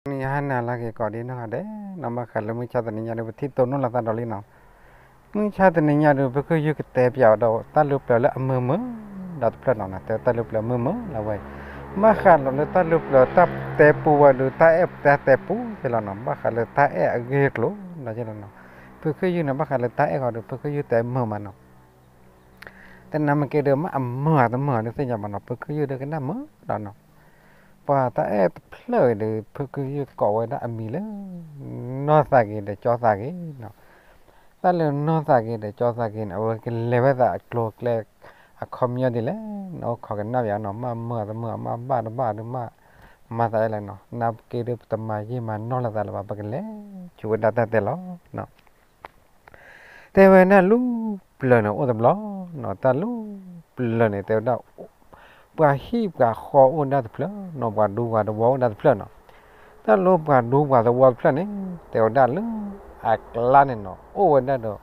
နံၤဟါနၤလၢအဂ့ၤကိးဒံနီၢ်ဂၤဒဲး, ဘၣ်ဃးလၢမုၢ်ဆါတနံၤညါဒီး ပထံၣ်တိၢ်နီၣ်လိာ်သးဒီးလံနီၤ. မုၢ်ဆါတနံၤညါဒီး ဖုခ့ယုၢ်ကတဲပၠးဝဲဒၣ် တၢ်လၢပျၢၤလၢအမုာ်မုာ်ဒီးတဖျၢၣ်နီၤ, တဲတၢ်လၢပျၢၤမုာ်မုာ်လၢဝဲ, ဘၣ်ဃးဒီးလၢတၢ်လၢပျၢၤတၢ်တဲပူဝဲဒီး တၢ်အဲၣ်တၢ်တဲပူယဲလီၤနီၤ, ဘၣ်ဃးလၢတၢ်အဲၣ်အဂ့ၢ်အကျိၤနီၤယဲလီၤနီၤ. ဖုခ့ယုၢ်န့ၣ် ဘၣ်ဃးလၢတၢ်အဲၣ်ဃီဒီး ဖုခ့ယုၢ်တဲမုာ်မးနီၤ. တနၤမ့ၢ်က့ၤဒီး မ့ၢ်အမုာ်အတမုာ်ဒီးသ့ၣ်ညါဘၣ်နီၤ, ဖုခ့ယုၢ်ဒီးကနၣ်မုာ်ဒီးနီၤ. ပှၤတၢ်အဲၣ်တဖျၢၣ်အံၤဒီး ဖုခ့ယုၢ်ကိးဝဲဒၣ်အမံၤလၢ နီၢ်သးဂ့ၤဒီးကၠီသးဂ့ၤနီၤ. တၢ်လၢနီၢ်သးဂ့ၤဒီးကၠီသးဂ့ၤန့ၣ် အဝဲကလဲၤဝဲသးအကျိၤအကျဲ အခီပညီဒ်လဲၣ်, နအိၣ်ခိးကနၣ်ယၤနီၤ, မ့ၢ်မုာ်အတမုာ် မ့ၢ်ဘၣ်တဘၣ်ဒီး မ့ၢ်မၤသးအဲၣ်လဲၣ်နီၤ. နၤက့ၤဒီး ပတမၤယံာ်မၤနီၢ်လိာ်သးလၢၤဘၣ်, ပကလဲၤဆူဝဲဒၣ်တၢ်တဲလီၤ. တဲဝဲဒၣ်လၢပျၢၤန့ၣ်အိၣ်တဘျီနီၤ, တၢ်လၢပျၢၤန့ၣ် တဲဝဲဒၣ် ပှၤဟံၣ်ပှၤဃီအိၣ်ဒၣ်တဖျၢၣ်နီၤ, ပှၤဒူပှၤသဝီအိၣ်ဒၣ်တဖျၢၣ်နီၤ. တၢ်လၢပှၤဒူပှၤသဝီတဖျၢၣ်န့ၣ် တဲဝဲဒၣ်လၢအကျါန့ၣ်နီၤ အိၣ်ဝဲဒၣ်ဒီး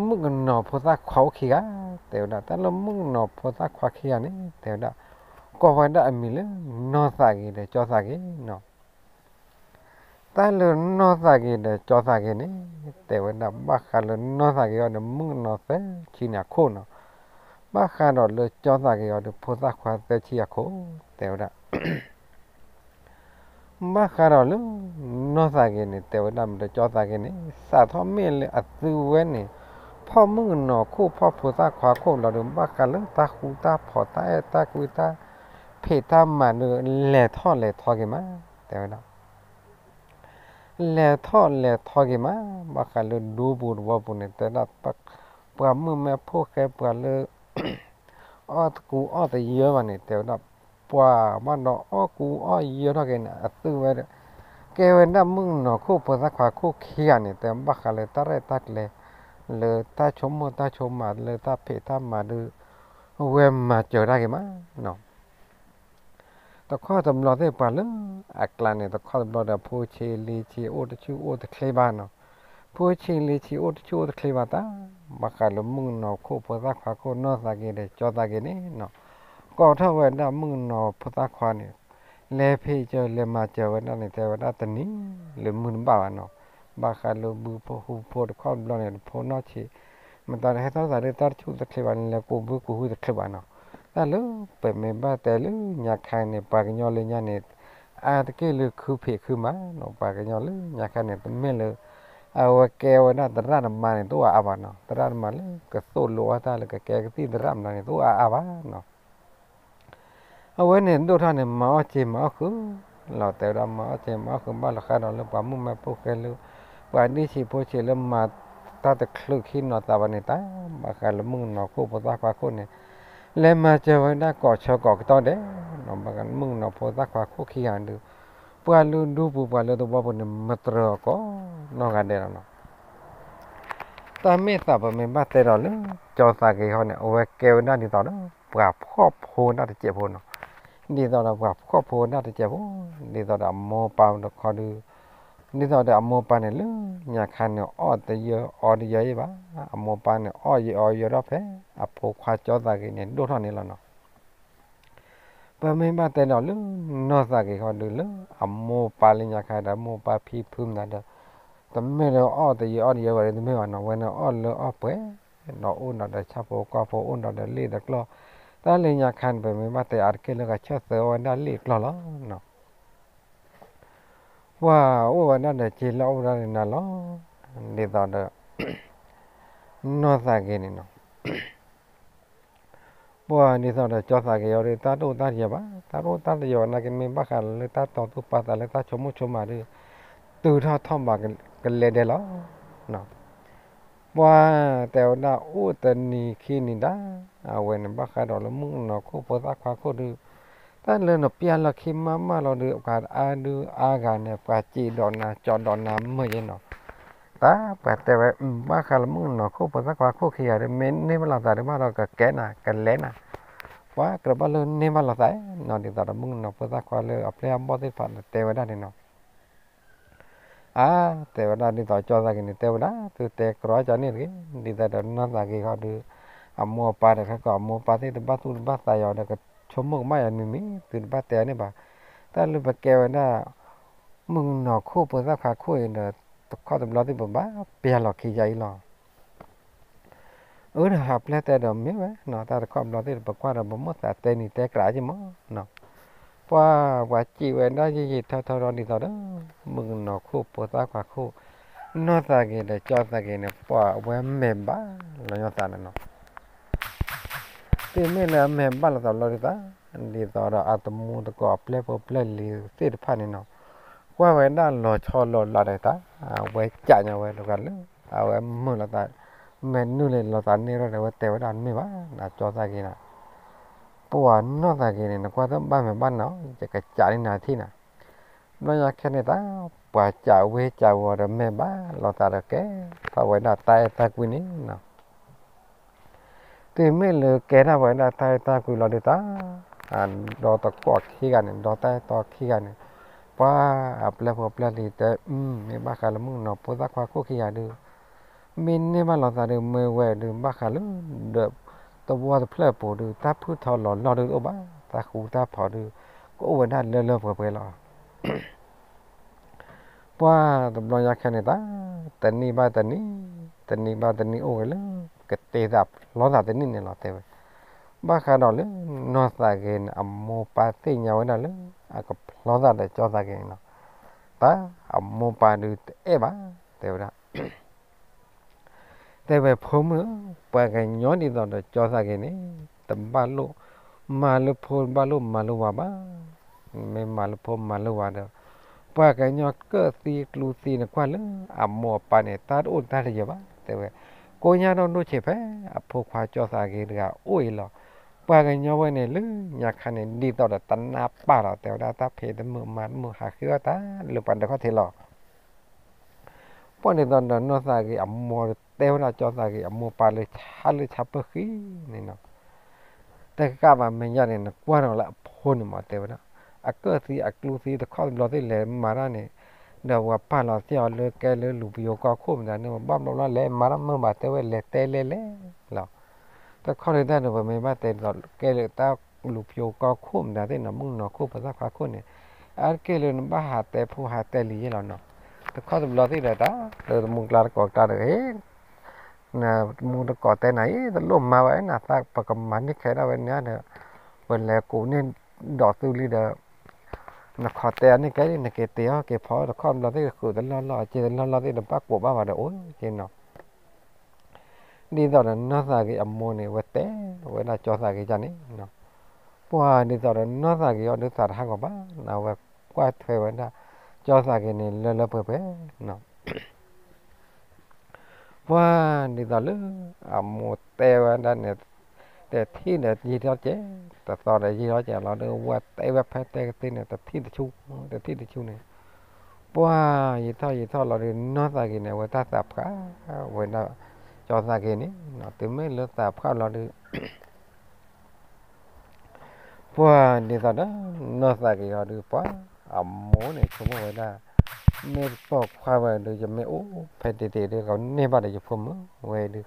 မုၣ်ကနီၤဖိသၣ်ခွါအိၣ်ခံဂၤ, တဲဝဲဒၣ် တၢ်လၢမုၣ်ကနီၤဖိသၣ်ခွါခံဂၤန့ၣ် တဲဝဲဒၣ် ကိးဝဲဒၣ်အမံၤလၢ နီၢ်သးဂ့ၤဒီးကၠီသးဂ့ၤနီၤ. တၢ်လၢနီၢ်သးဂ့ၤဒီးကၠီသးဂ့ၤန့ၣ် တဲဝဲဒၣ် ဘၣ်ဃးလၢနီၢ်သးဂ့ၤအံၤဒီး မုၣ်ကနီၤသၢဆံန့ၣ်အခိၣ်နီၤ, ဘၣ်ဃးဒီးလၢကၠီသးဂ့ၤအံၤဒီး ဖိသၣ်ခွါသၢဆံအခိၣ်, တဲဝဲဒၣ် ဘၣ်ဃးဒီးလၢ နီၢ်သးဂ့ၤန့ၣ် တဲဝဲဒၣ်မ့ၢ်ဒီးကၠီသးဂ့ၤန့ၣ် စးထီၣ်မ့ၢ်လၢအသုဝဲန့ၣ် ဖီၣ်မုၣ်ကနီၤခိၣ် ဖီၣ်ဖိသၣ်ခွါခိၣ်လီၤဒီး ဘၣ်ဃးလၢတၢ်ဃူတၢ်ဖိး တၢ်အဲၣ်တၢ်ကွံ တၢ်ဖံးတၢ်မၤဒီး လဲၤထီၣ်လဲၤထီက့ၤမး, တဲဝဲဒၣ် လဲၤထီၣ်လဲၤထီက့ၤမး, ဘၣ်ဃးလၢဒူပူၤသဝီပူၤန့ၣ် တဲဝဲဒၣ် ပှၤမုၣ်မဲဖိဃဲ ပှၤလၢ အီၣ်တကူအီၣ်တယၢဘၣ်န့ၣ် တဲဝဲဒၣ် ပှၤဘၣ်ဒီးအီၣ်ကူအီၣ်ယၢထီၣ်က့ၤန့ၣ် အသုဝဲဒီး ကဲဝဲဒၣ်မုၣ်ကနီၤခိၣ် ဖိသၣ်ခွါခိၣ်ခံဂၤန့ၣ် တဲဘၣ်ဃးလၢတၢ်ရဲၣ်တၢ်ကျဲၤ လၢတၢ်ဆိကမိၣ်တၢ်ဆိကမး လၢတၢ်ဖံးတၢ်မၤဒီး ဝဲမၤစၢၤတၢ်က့ၤမးနီၤ. တခီတဘျီသ့ၣ်ပှၤလၢအကျါန့ၣ် တခီတဘျီဒီး ဖိဆံးလံၤဆံး အိၣ်တဆူၣ်အိၣ်တချ့ဘၣ်နီၤ, ဖိဆံးလံၤဆံး အိၣ်တဆူၣ်အိၣ်တချ့ဘၣ်တၢ် ဘၣ်ဃးလၢမုၣ်ကနီၤခိၣ် ဖိသၣ်ခွါခိၣ် နီၢ်သးဂ့ၤဒီးကၠီသးဂ့ၤန့ၣ်နီၤ, ကိးထီၣ်ဝဲဒၣ်မုၣ်ကနီၤဖိသၣ်ခွါန့ၣ် လဲၤဖံးစၢၤလဲၤမၤစၢၤဝဲဒၣ်န့ၣ် တဲဝဲဒၣ်တနံၤလၢမုၢ်တဘၣ်ဘၣ်နီၤ, ဘၣ်ဃးလၢဘုဖိဟူဖိတခီတဘျီန့ၣ် တဖိနီၢ်ဆံး မတၤတဟဲထီၣ်သးဒီးတၢ်တဆူၣ်တချ့ဘၣ်န့ၣ် လဲၤကိးဘုကိးဟုတချ့ဘၣ်နီၤ, တၢ်လၢပမ့ၢ်ဘၣ်တဲလၢညါခါန့ၣ် ပှၤကညီလၢညါန့ၣ် အါတက့ၢ်လၢခုဖံးခုမၤနီၤ, ပှၤကညီလၢညါခါန့ၣ် တမ့ၢ်လၢ အဝဲကဲဝဲဒၣ်သရၣ်သမါန့ၣ် တအိၣ်အါအါဘၣ်နီၤ, သရၣ်သမါလၢကသိၣ်လိအီၣ်တၢ်လၢကကဲကသံၣ်သရၣ်မတၤန့ၣ် တအိၣ်အါအါဘၣ်နီၤ. အဝဲန့ၣ်ဒိၣ်ထီၣ်န့ၣ် မၤအီၣ်စ့မၤအီၣ်ဃုာ်လီၤ, တဲဝဲဒၣ်မၤအီၣ်စ့မၤအီၣ်ဃုာ် ဘၣ်လီၤဃးဒီးလၢပှၤမုၣ်မဲဖိဃဲလၢ ပှၤဒ့ဆံးဖိဆံးလၢမၤတၢ်တချုးခံနီၤသးဘၣ်န့ၣ်တၢ် ဘၣ်ဃးလၢမုၣ်ကနီၤခိၣ် ဖိသၣ်ခွါခိၣ်န့ၣ် လဲၤမၤစၢၤဝဲဒၣ်ကိးဆၢကိးကတီၢ်ဒဲးနီၤ, ဘၣ်ဃးမုၣ်ကနီၤဖိသၣ်ခွါခိၣ်ခံဂၤဒီး ပှၤလၢဒူပူၤပှၤလၢသဝီပူၤန့ၣ် မတြၢၤအီၤကိးနီၢ်ဂၤဒဲးလီၤနီၤ. တၢ်မ့ၢ်သးပမ့ၢ်ဘၣ်တဲဒီးလၢ ကၠီသးဂ့ၤဃီန့ၣ် အဝဲကဲဝဲဒၣ်ဒ်သိးဒီး ပှၤဖှီၣ်ဖိဒၣ်တစဲးဖိနီၤ, ဒ်သိးဒီးပှၤဖှီၣ်ဖိဒၣ်တစဲးဖိ, ဒ်သိးဒီးအမိၢ်ပၢ်တခီဒီး ဒ်သိးဒီးအမိၢ်ပၢ်န့ၣ်လၢညါခါန့ၣ် အီၣ်တယၢအီတယၢအံၤဘၣ်, အမိၢ်ပၢ်န့ၣ် အီၣ်ယၢအီယၢထီၣ်ဖဲ အဖိခွါကၠီသးဂ့ၤန့ၣ် ဒိၣ်ထီၣ်န့ၣ်လီၤနီၤ. ပမ့ၢ်ဘၣ်တဲဒီးလၢ နီၢ်သးဂ့ၤဃီဒီးလၢ အမိၢ်ပၢ်လၢညါခါဒီး အမိၢ်ပၢ်ဖံဖုမတၤဒီး တမ့ၢ်လၢအီၣ်တယၢအီတယၢဘၣ်ဒီး တမ့ၢ်ဘၣ်နီၤ, ဝဲန့ၣ်အီၣ်လၢအီၣ်ပှဲၤ ဒီးအိၣ်ဒီးဆၣ်ဖိကီၢ်ဖိ အိၣ်ဒီးလံာ်တကျီၢ်, တၢ်လၢညါခါန့ၣ် ပမ့ၢ်ဘၣ်တဲအါတက့ၢ်လၢကဆၢသၢဝဲဒၣ်လံာ်တကျီၢ်လီၤနီၤ. ပှၤအိၣ်ဝဲဒၣ်ဒီးစ့လၢအအိၣ်ဝဲဒၣ်န့ၣ်နၤလီၤ, ဒ်သိးဒီး နီၢ်သးဂ့ၤန့ၣ်နီၤ ပှၤဒ်သိးဒီးကၠီသးဂ့ၤအီၤဒီး တၢ်တအိၣ်တၢ်တယၢဘၣ်, တၢ်တအိၣ်တၢ်တယၢဘၣ်နာ်က့ မ့ၢ်ဘၣ်ဃးလၢတၢ်တီသူၣ်ပာ်သးလၢတၢ်ဆိကမိၣ်ဆိကမးဒီး တုၤထီၣ်ထီၣ်ဘးကလဲၤဒဲးလီၤ. ပှၤတဲဝဲဒၣ်အိၣ်တနံၤခံနံၤဒၣ်, အဝဲန့ၣ်ဘၣ်ဃးဒီးလၢမုၣ်ကနီၤခိၣ်ဖိသၣ်ခွါခိၣ်ဒီး တၢ်လၢနပျၢ်လီၢ်ခံမးမးလီၤဒီး ပှၤအါဒုအါဂၤန့ၣ် ပှၤစံးဒီးနၤ ကၠီဒီးနၤမုာ်ယဲနီၤ. တၢ်ပှၤတဲဝဲ ဘၣ်ဃးလၢမုၣ်ကနီၤခိၣ်ဖိသၣ်ခွါခိၣ်ခံဂၤဒီး မ့ၢ်န့ၢ်ဘၣ်လိာ်သးဒီးဘၣ်ဒီးကကဲနၤ ကလဲၤနၤ, ပှၤကြၢးဘၣ်လၢန့ၢ်ဘၣ်လိာ်သးနီၤ, ဒ်သိးဒီးမုၣ်ကနီၤဖိသၣ်ခွါလၢအပျဲၢ်အဘီၣ်သ့ၣ်တဖၣ်န့ၣ်တဲဝဲဒၣ်န့ၣ်နီၤ. အါ, တဲဝဲဒၣ်ဒ်သိးကၠီသးဂ့ၤန့ၣ် တဲဝဲဒၣ် သုတဲကြီကၠီန့ၣ်တဂ့ၤ, ဒ်သိးဒီးနီၢ်သးဂ့ၤဃီဒီး အမိၢ်အပၢ်တခါကီး အမိၢ်အပၢ်သ့ၣ်တဘၣ်သူၣ်တဘၣ်သးယီၤဒီး ကဆိကမိၣ်ကမၣ်ယၤမံၤမံၤ သုတဘၣ်တဲန့ၣ်ဘၣ်. တၢ်လၢပကဲဝဲဒၣ် မုၣ်ကနီၤခိၣ်ဖိသၣ်ခွါခိၣ်အံၤဒီး တခီတဘျီသ့ၣ်ပဘၣ်ပျဲလီၤခံယၤအံၤလီၤ. အၢ ဒီးဟးပျဲၢ်တဲဒီးမ့ၢ်ဝဲနီၤ, တၢ်တခီတဘျီသ့ၣ်ဒီး ပကွၢ်ဒီးပမိၣ်သးတဲနံၤတဲကြးက့မးနီၤ. ပှၤ ပှၤစံးဝဲဒၣ်ယံာ်ယံာ်ထီထီဒီး ဒ်သိးဒီး မုၣ်ကနီၤခိၣ်ဖိသၣ်ခွါခိၣ် နီၢ်သးဂ့ၤဒီးကၠီသးဂ့ၤန့ၣ် ပှၤအဝဲမဲာ်ဘၣ်လီၤညီသးန့ၣ်နီၤ. တုၤမ့ၢ်လၢအမဲာ်ဘၣ်လီၤသးဘျီဒ်သိး ဒ်သိးဒီးအတမူတကိးအပျဲၢ်ဖိပျဲၢ်လံၤသ့ၣ်တဖၣ်န့ၣ်နီၤ, ကွၢ်ဝဲဒၣ်လီၤဆီလီၤလးဒီးတၢ် အဝဲကးညါဝဲတဂၤလၢ အဝဲမုာ်လီၤသး မဲာ်နုာ်လီၤသးန့ၢ်ဒီး အဝဲတဲဝဲဒၣ်မ့ၢ်ဘၣ်နီၤ ကၠီသးဂ့ၤနီၤ, ပှၤနီၢ်သးဂ့ၤန့ၣ် နကွၢ်သ့ၣ်ဘၣ်မဲာ်ဘၣ်နီၤ ယကကးန့ၢ်နၤထံၣ်နၤ. ဘျီညါခဲန့ၣ်တၢ် ပှၤကးဝ့ကးဝီၤဒီးမဲာ်ဘၣ်လီၤသးဒီးကဲ ထီၣ်ဝဲဒၣ်တၢ်အဲၣ်တၢ်ကွံန့ၣ်နီၤ. တုၤမ့ၢ်လၢကဲထီၣ်ဝဲဒၣ်တၢ်အဲၣ်တၢ်ကွံလီၤဒ်သိး ဒီတကိးခံဂၤန့ၣ် ဒီတၢ်အဲၣ်တီခံဂၤန့ၣ် ပှၤအပျဲၢ်ဖိပျဲၢ်လံၤတဲ မ့ၢ်ဘၣ်ဃးလၢမုၣ်ကနီၤဖိသၣ်ခွါခိၣ်ခံဂၤဒုး မ့ၢ်န့ၢ်ဘၣ်လီၤသးဒုး မ့ၢ်ဝဲဒုး ဘၣ်ဃးလၢ ဒီး သဝီတဖျၢၣ်ပူၤဒုး တၢ်ဖုၣ်ထီၣ်လီၤလီၢ်ဒုးတအိၣ်ဘၣ် တၢ်ဃူတၢ်ဖိးဒုး ကအိၣ်ဝဲဒၣ်လၢလၢပှဲၤပှဲၤလီၤ. ပှၤတဘျီညါခဲန့ၣ်တၢ် တနံၤဘၣ်တနံၤ တနံၤဘၣ်တနံၤအိၣ်ဝဲလၢ ကတ့သးဖျီသးတနံၣ်န့ၣ်လီၤတဲဝဲ. ဘၣ်ဃးဒီးလၢ နီၢ်သးဂ့ၤန့ၣ် အမိၢ်ပၢ်သ့ၣ်ညါဝဲဒၣ်လၢ အကဖျီသးဒီးကၠီသးဂ့ၤန့ၣ်နီၤ, တၢ်အမိၢ်ပၢ်ဒုးတအဲၣ်ဘၣ် တဲဝဲဒၣ် တဲဝဲဖိမုၣ်ဧၢ, ပှၤကညီဒ်သိးဒီးကၠီသးဂ့ၤန့ၣ် တဘၣ်လိၣ် မၤလၢဖိတဘၣ်လိၣ်မၤလၢဝၤဘၣ်. မ့ၢ်မၤလၢဖိမၤလၢဝၤဒီး ပှၤကညီကၢၣ်သံကျူသံန့ၣ် ကွၢ်လၢအမိၢ်အပၢ်န့ၣ် တၢ်တအိၣ်တၢ်တယၢၤဘၣ် တဲဝဲ. ကိးညါဒီးဒိၣ်ဆံးဖဲအဖိခွါကၠီသးဂ့ၤတဂၤအိၣ်အံၤလီၤ. ပှၤကညီဝဲန့ၣ်လၢညါခါန့ၣ် ဒ်သိးဒီးတနၢ်ပၢ်လီၤ တဲဝဲဒၣ် တၢ်ဖံးတမုာ်မၤတမုာ်ဟးဃ့အီၣ်တၢ်လၢပှၤဒၢးခီၣ်ထံးလီၤ. ပှၤဒ်သိးဒီးနီၢ်သးဂ့ၤအမိၢ်တဲဝဲဒၣ်ကၠီသးဂ့ၤအမိၢ်ပၢ်လၢဆါလၢဆါပၢၢ်ဃံန့ၣ်နီၤ, တကးဘၣ်မဲာ်ညါန့ၣ် နကွၢ်ဒီးလၢအဖိန့ၣ်မး တဲဝဲဒၣ် အကၢၣ်သံအကျူသံတခီတဘျီသ့ၣ်လဲၤမၤတၢ်န့ၣ် ဒီးပှၤပာ်လီၤသ့ၣ်အီၤလၢကဲလၢလူၤပယိၤကီၢ်ခိၣ်မတၤန့ၣ် ဘၣ်ဘျီဘျီလဲၤမၤတၢ်မုာ်ဘၣ် တဲဝဲလဲၤတဲလဲၤလဲၤလီၤ. တခီဒုးတၢ်န့ၣ် ပမ့ၢ်ဘၣ်တဲဒ်သိး ကဲလၢတၢ်လူၤပယိၤကီၢ်ခိၣ်မတၤသ့ၣ်နီၤ မုၣ်ကနီၤခိၣ်ဖိသၣ်ခွါခိၣ်န့ၣ် အါတက့ၢ်လၢနဘၣ်ဟးတဲဖိဟးတဲလံၤယဲၢ်လီၤနီၤ. တခီတဘျီသ့ၣ်ဒီးတၢ် လၢတမူကျါတကိးကျါဒီး နမူတကိးတဲနၤအံၤ တလိၣ်မၤဝဲ နသးပကမၤန့ၢ်ခဲဒၣ်ဝဲန့ၣ်ဒီး ပလဲၤကူးန့ၢ်ဒီးသုလံဒီး နခိးတဲအန့ၣ်ကဲလံ နက့ၤတ့ၢ်အီၤက့ၤဖီတခီတဘျီသ့ၣ် ဃုာ်တလီၢ်လီၢ် အက့ၤတလီၢ်လီၢ်သ့ၣ် တဘၣ်ကိးဘၣ်ဘၣ်ဒီး အိၣ်က့ၤနီၤ. ဒ်သိးဒီးနီၢ်သးဂ့ၤအမိၢ်န့ၣ် ဝဲတဲဝဲဒၣ်ကၠီသးဂ့ၤန့ၣ်နီၤ. ပှၤဒ်သိးဒီးနီၢ်သးဂ့ၤအီၤဒုးသးတဟးဂီၤဘၣ် နဝဲကွၢ်ထွဲဝဲဒၣ် ကၠီသးဂ့ၤန့ၣ် လၢလၢပှဲၤပှဲၤနီၤ. ပှၤဒ်သိးလၢ အမိၢ်တဲဝဲဒၣ်န့ၣ် တထံၣ်ဒီးယံာ်ထီၣ်ကဲ, တသီဒီးယံာ်ထီၣ်ကဲလီၤဒီး ဝဲတဲဝဲဖဲတဲကသ့န့ၣ် တထံၣ်တဆူၣ်, တထံၣ်တဆူၣ်န့ၣ်, ပှၤယံာ်ထီၣ်ယံာ်ထီၣ်လီၤဒီး နီၢ်သးဂ့ၤန့ၣ် အဝဲတၢ်သးဖျါဝဲဒၣ် ကၠီသးဂ့ၤန့ၣ်, တုၤမ့ၢ်လၢသးဖျါလီၤဒီး ပှၤဒ်သိးဒီး နီၢ်သးဂ့ၤအီၤဒုး ပှၤအမိၢ်န့ၣ် ဆိကမိၣ်ဝဲဒၣ်, မ့ၢ်ပိာ်ခွါဝဲဒုး ယမ့ၢ်အိၣ်ဖဲတ့ၢ်တ့ၢ်ဒီး ကန့ၢ်ဘၣ်ဒီးယဖိမုၣ်ဝဲဒုး, ဒ်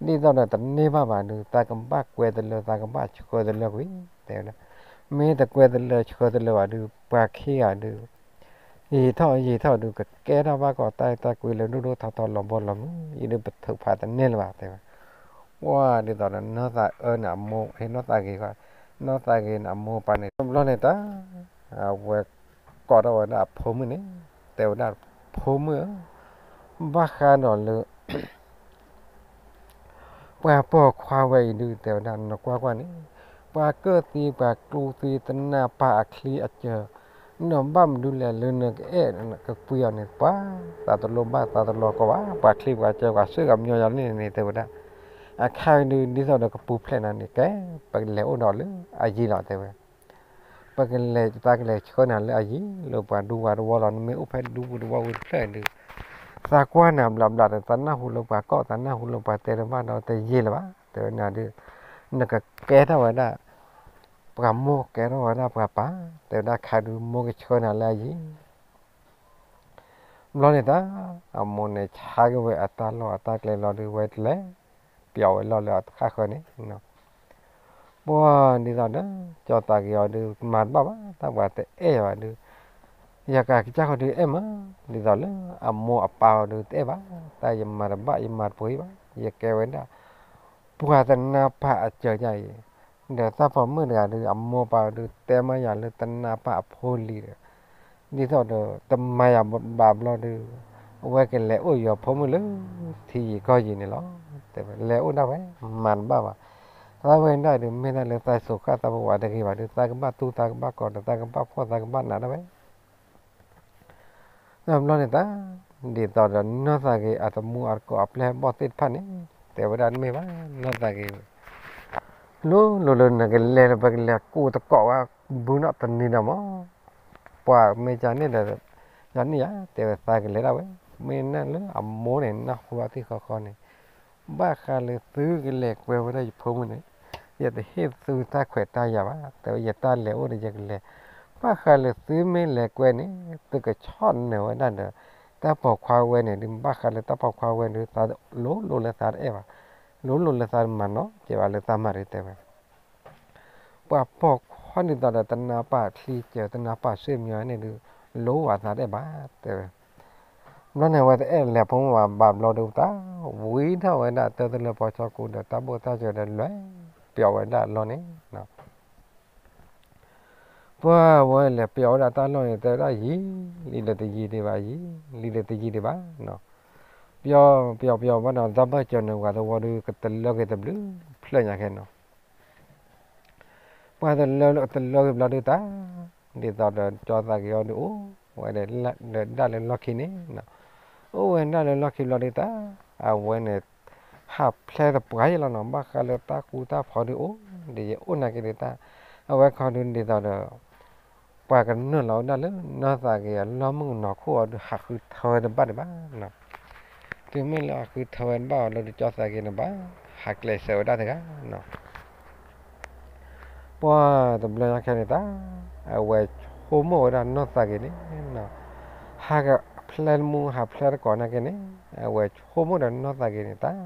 သိးဒီးတန့ၢ်ဘၣ်ဘၣ်ဒုး သးကဘၣ်ကွဲတလၢ သးကဘၣ်ဆှၢတလၢကွံာ် တဲဝဲဒၣ်, မ့ၢ်တကွဲတလၢဆှၢတလၢဘၣ်ဒုး ပှၤခံဂၤဒုး ယံာ်ထီၣ်ယံာ်ထီၣ်ဒုး ကကဲထီၣ်ဘၣ်ကီးတၢ်အဲၣ်တၢ်ကွံလၢဒိၣ်ဒိၣ်ထီထီလီၤဘီလီၤမုၢ် ယဒုးပထုးဖးတန့ၢ်လၢၤဘၣ် တဲဝဲ. ပှၤဒ်သိးဒီး နီၢ်သးအၢန့ၣ်အမိၢ် ဟ့ၣ်နီၢ်သးဂ့ၤ, နီၢ်သးဂ့ၤန့ၣ်အမိၢ်ပၢ်န့ၣ် တဘျီန့ၣ်တၢ် အဝဲကိးထီၣ်ဝဲဒၣ်အဖိမုၣ်န့ၣ် တဲဝဲဒၣ်, ဖိမုၣ်ဧၢ, ဘၣ်ဃးဒီးလၢ ပှၤပိာ်ခွါဝဲအံၤဒုး တဲဝဲဒၣ် နကွၢ်ကွၢ်န့ၣ်, ပှၤကၢၣ်သံပှၤကျူသံ တနၢ်ပၢ်အချံအစၢၤ, နဘၣ်မနုၤလဲၣ်လၢနကအဲၣ်ကကွံအီၤန့ၣ် ပှၤသးတလိဘၣ်သးတလီၤကီးဘၣ်, ပှၤချံပှၤစၢၤ ပှၤဆှၢကမျီယၤန့ၣ်န့ၣ် တဲဝဲဒၣ်, အခါဒုး ဒ်သိးဒီးကပူၤဖျဲးနၤန့ၣ် ကဲ ပကလဲၤအိၣ်ဒီးလၢအယံၤလီၤ တဲဝဲ. ပကလဲၤ တၢ်ကလဲၤဆှၢနၤလၢအယံၤ လၢပှၤဒူပှၤတဝီလီၤ, နမ့ၢ်အိၣ်ဖဲဒူပူၤတဝီဝံၤတဖျၢၣ်ဒုး သးကွၢ်နၤဘျးဘျးဒီး သးနၢ်ဟူလၢပှၤကိး သးနၢ်ဟူလၢပှၤတဲတဘၣ်ဒီး တယံာ်လၢၤဘၣ် တဲဝဲန့ၣ်ဒုး, နကကဲထီၣ်ဝဲဒၣ် ပှၤမိၢ်ကဲထီၣ်ဝဲဒၣ်ပှၤပၢ် တဲဝဲဒၣ်, ခါဒုးမိၢ်ကဆှၢနၤလၢအယံၤ ဘျီန့ၣ်တၢ် အမိၢ်န့ၣ်ဆါက့ၤဝဲအတၢ်လီၢ်အတၢ်ကျဲလီၤဒုး ဝဲတလဲၤပျီဝဲလီၢ်လၢအတဃၣ်ဃၢၤန့ၣ်, ပှၤဒ်သိးဒီး ကၠီသးဂ့ၤအီၤဒုး မၤတဘၣ်ဘၣ် တၢ်ပှၤတအဲၣ်ဘၣ်ဒုး, ယကစၢ်ဃီဒုးအဲၣ်မး, ဒ်သိးလၢအမိၢ်အပၢ်အီၤဒုးတအဲၣ်ဘၣ်, တၢ်ယမၤတဘၣ်ယမၤတပှဲၤဘၣ်, ယကဲဝဲဒၣ် ပှၤတနၢ်ပၢၢ်အစၢၤယၤအံၤ, ဒီးတၢ်ပိာ်မုၣ်တဂၤဒုး အမိၢ်ပၢ်ဒုးတဲမးယၤလၢတနၢ်ပၢၢ်အဖိလံၤဒီး, ဒ်သိးဒီးတမၤယၤဘၣ်ဘျီဒုး, အဝဲကလဲၤအိၣ်ယီၤဖိမုၣ်လၢ ထံယံၤကီၢ်ယံၤန့ၣ်လီၤ. တဲဝဲလဲၤအိၣ်ဒၣ်ဝဲ, မၤတဘၣ်ဘၣ်. သးဝဲဒၣ်ဒုး မ့ၢ်ဒၣ်လၢသးစူၤဃၣ်သးပဝးတဂ့ၤဘၣ်ဒုး သးကဘၣ်သူၣ်သးကဘၣ်ကီၢ်ဒီး သးကဘၣ်ဖှီၣ်သးကဘၣ်နးဒၣ်ဝဲ တဘျီန့ၣ်တၢ်, ဒ်သိးဒီးနီၢ်သးဂ့ၤအတမူအတကိးအပျဲၢ်အဘီၣ်သ့ၣ်တဖၣ်န့ၣ်, တဲဝဲဒၣ်တမ့ၢ်ဘၣ်, နီၢ်သးဂ့ၤ လိၤလိၤလၢနကလဲၤဒီး ပကလဲၤကူၣ်တကိးဝဲ ဘုနီၣ်တနံၤဒီးမး, ပှၤမ့ၢ်ကန့ၣ်ဒီး ကန့ၣ်ဧါ, တဲဝဲသးကလဲၤဒၣ်ဝဲ, မ့ၢ်နၢ်လၢအမိၢ်န့ၣ် နၢ်ဟူအသ့ၣ်ဃီဃီန့ၣ် ဘၣ်ဃးလၢသုကလဲၤကွဲဝဲဒၣ်ယဖိမုၣ်န့ၣ်, ယတဟ့ၣ်သုတၢ်ခွဲးတၢ်ယာ်ဘၣ်, တဲဝဲယတၢ်လဲၤအိၣ်ဒီးယကလဲၤ, ဘၣ်ဃးလၢသုမ့ၢ်လဲၤကွဲန့ၣ် သုကဆီၣ်နၢၤဝဲဒၣ်ဒီး တၢ်ပိာ်ခွါဝဲန့ၣ်ဒုး ဘၣ်ဃးလၢတၢ်ပိာ်ခွါဝဲဒုး သးလိၤလိၤလၢသးတအဲၣ်ဘၣ်, လိၤလိၤလၢသးတမၤနီတစဲးဘၣ်လၢတၢ်မၤဒုးတဲဝဲ ပှၤပိာ်ခွါဒ်သိးဒီးတနၢ်ပၢၢ်ချံစၢၤ တနၢ်ပၢၢ်ဆ့ၣ်မံၤန့ၣ်ဒုး လိၤဝဲသးတအဲၣ်ဘၣ်တဲဝဲ, ဘျီန့ၣ် အဝဲတအဲၣ်လဲၤဖိမုၣ်ဘၣ်ဘျီဒုး တၢ်ဝံထီၣ်ဝဲဒၣ်တၢ်တလၢပီၢ်ဆီကူဒီး တၢ်ဘိၣ်တၢ်စၢၤဒီး လဲၤပျီဝဲဒၣ်အလီၢ်န့ၣ် ပှၤဝဲလဲၤပျီဝဲဒၣ်တၢ်လီၢ်န့ၣ် တဲဝဲဒၣ်ယံာ်လံဒီးတယံာ်ဒံးဘၣ်, ယံာ်လံဒီးတယံာ်ဒံးဘၣ်, ပျီပျီပျီဘၣ်ဒီး တၢ်ဘၢၣ်စၢၤန့ၣ် ဝၤသဝီဒုး ကတလၢက့ၤတဘျုးဖျၢၣ်ညါခဲနီၤ, ပှၤတလၢတလၢက့ၤဘျီဒုးတၢ်, ဒ်သိးဒီးကၠီသးက့ၤအီၤဒုးအိၣ်ဝဲဒီး ဒၣ်လၢလီၢ်ခံန့ၣ်, အိၣ်ဝဲဒၣ်လၢလီၢ်ခံဘျီဒုးတၢ်, အဝဲန့ၣ် ဟးဖျဲးတပှၢ်ယဲလီၤနီၤ, ဘၣ်ဃးလၢတၢ်ဃူတၢ်ဖိးဒုးအိၣ်, ဒ်ယအိၣ်နာ်က့ၤဒုးတၢ်, အဝဲခီဒုးဒ်သိးဒီး ပှၤကနုာ်လီၤဝဲဒၣ်လၢနီၢ်သးဂ့ၤအလီၢ်မုၣ်ကနီၤခိၣ်အီၤဒုး ဟးဃုထၢဝဲတဘၣ်ဒံးဘၣ်နီၤ, တုၤမ့ၢ်လၢအဃုထၢဝဲတဘၣ်အီၤလၢဒုး ကၠီသးက့ၤန့ၣ်ဘၣ် ဟးကျဲးစၢးဝဲဒၣ်တဂၤနီၤ, ပှၤတဘျီညါခဲန့ၣ်တၢ်, အဝဲဆိကမိၣ်ဝဲဒၣ်နီၢ်သးဂ့ၤန့ၣ်နီၤ, ဟးကဖျဲးတမူဟးဖျဲးတကိးနာ်က့ၤန့ၣ်, အဝဲဆိကမိၣ်ဒီးနီၢ်သးဂ့ၤန့ၣ်တၢ်,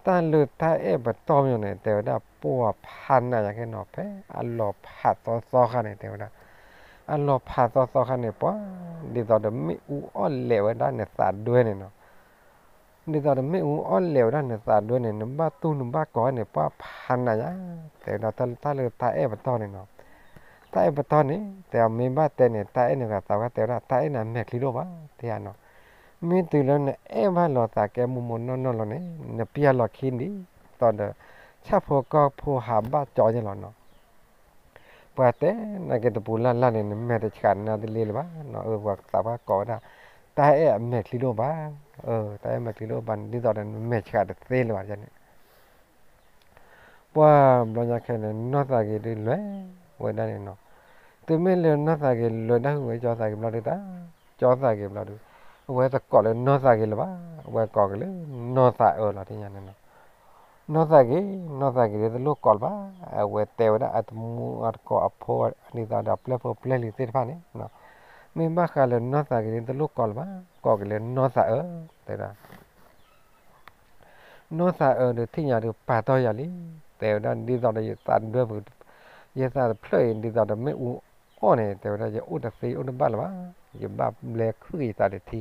တၢ်လၢတၢ်အဲၣ်ပတီၢ်မ့ၢ်န့ၣ် တဲဝဲဒၣ်ပှၤဖးနးညါခဲနီၤ, ဖဲအလီၤဖးသီသီခါန့ၣ် တဲဝဲဒၣ် အလီၤဖးသီသီခါန့ၣ် ပှၤဒ်သိးဒီးမ့ၣ်အူအီၣ်လဲၣ်ဝဲဒၣ်နသးဒွဲန့ၣ်နီၤ, ဒ်သိးဒီးမ့ၣ်အူအီၣ်လဲၣ်ဝဲဒၣ်နသးဒွဲန့ၣ် နဘၣ်တူၢ်နဘၣ်ကီၤန့ၣ် ပှၤဖးနးညါ, တဲဝဲဒၣ်တၢ်လၢတၢ်အဲၣ်ပတီၢ်န့ၣ်နီၤ, တၢ်အဲၣ်ပတီၢ်န့ၣ် တဲအမ့ၢ်ဘၣ်တဲန့ၣ် တၢ်အဲၣ်န့ၣ်ဂၤသးဝဲတဲဝဲဒၣ် တၢ်အဲၣ်န့ၣ်အမဲာ်ချံဒိၣ်ဘၣ် တဲယၤနီၤ, မ့ၢ်တုၤလၢနအဲၣ်ဘၣ်လီၤသးကဲမိၢ်မိၢ်နီၢ်နီၢ်လီၤန့ၣ် နပျၢ်လီၤခံဒ်သိးဒီး ဆၣ်ဖိကီၢ်ဖိဟးဘၣ်ကၠီယဲလီၤနီၤ ပှၤတဲနာ်က့ၤတပူၤလၢ်လၢ်န့ၣ် နမဲာ်တဆှးနါတလ့လၢၤဘၣ်နီၤ, အၢ ပှၤသးပှၢ်ကိးဝဲဒၣ် တၢ်အဲၣ်အမဲာ်ချံဒိၣ်ဘၣ်, တၢ်အဲၣ်မဲာ်ချံဒိၣ်ဘၣ်န့ၣ် ဒ်သိးဒီးနမဲာ်ဆှးတသ့လၢၤဘၣ်န့ၣ်, ပှၤဘျီညါခဲန့ၣ် နီၢ်သးဂ့ၤဒုးလဲၤဝဲဒၣ်န့ၣ်နီၤ, တုၤမ့ၢ်လၢနီၢ်သးဂ့ၤလဲၤဒၣ်ဟုၣ်ဝဲကၠီသးဂ့ၤဘျီဒုးတၢ်, ကၠီသးဂ့ၤဘျီဒုး, အဝဲတကိးလၢနီၢ်သးဂ့ၤလၢၤဘၣ်, အဝဲကိးက့ၤလၢနီၢ်သးအၢလီၤတညါန့ၣ်နီၤ နီၢ်သးဂ့ၤ, နီၢ်သးဂ့ၤဒုးတလိၣ်ကိးလၢၤဘၣ်, အဝဲတဲဝဲဒၣ်အတမူအတကိးအဖိဒ်သိးဒီးပျဲၢ်ဖိပျဲၢ်လံၤသ့ၣ်တဖၣ်န့ၣ်, မ့ၢ်ဘၣ်ဃးလၢနီၢ်သးဂ့ၤဒုးတလိၣ်ကိးလၢၤဘၣ်, ကိးက့ၤလၢနီၢ်သးအၢ, တဲဒၣ် နီၢ်သးအၢဒုးထံၣ်ညါဒုးပာ်တီၢ်ယၤလံ, တဲဝဲဒၣ်ဒ်သိးဒီးယသးဒွဲပူၤ, ယသးတဖျၢၣ်အံၤဒ်သိးဒီးမ့ၣ်အူအီၣ်န့ၣ် တဲဝဲဒၣ်ယအိၣ်တသ့အိၣ်တဘၣ်လၢၤဘၣ်, ယဘၣ်ဘျဲခုၣ်က့ၤယသးတထံ,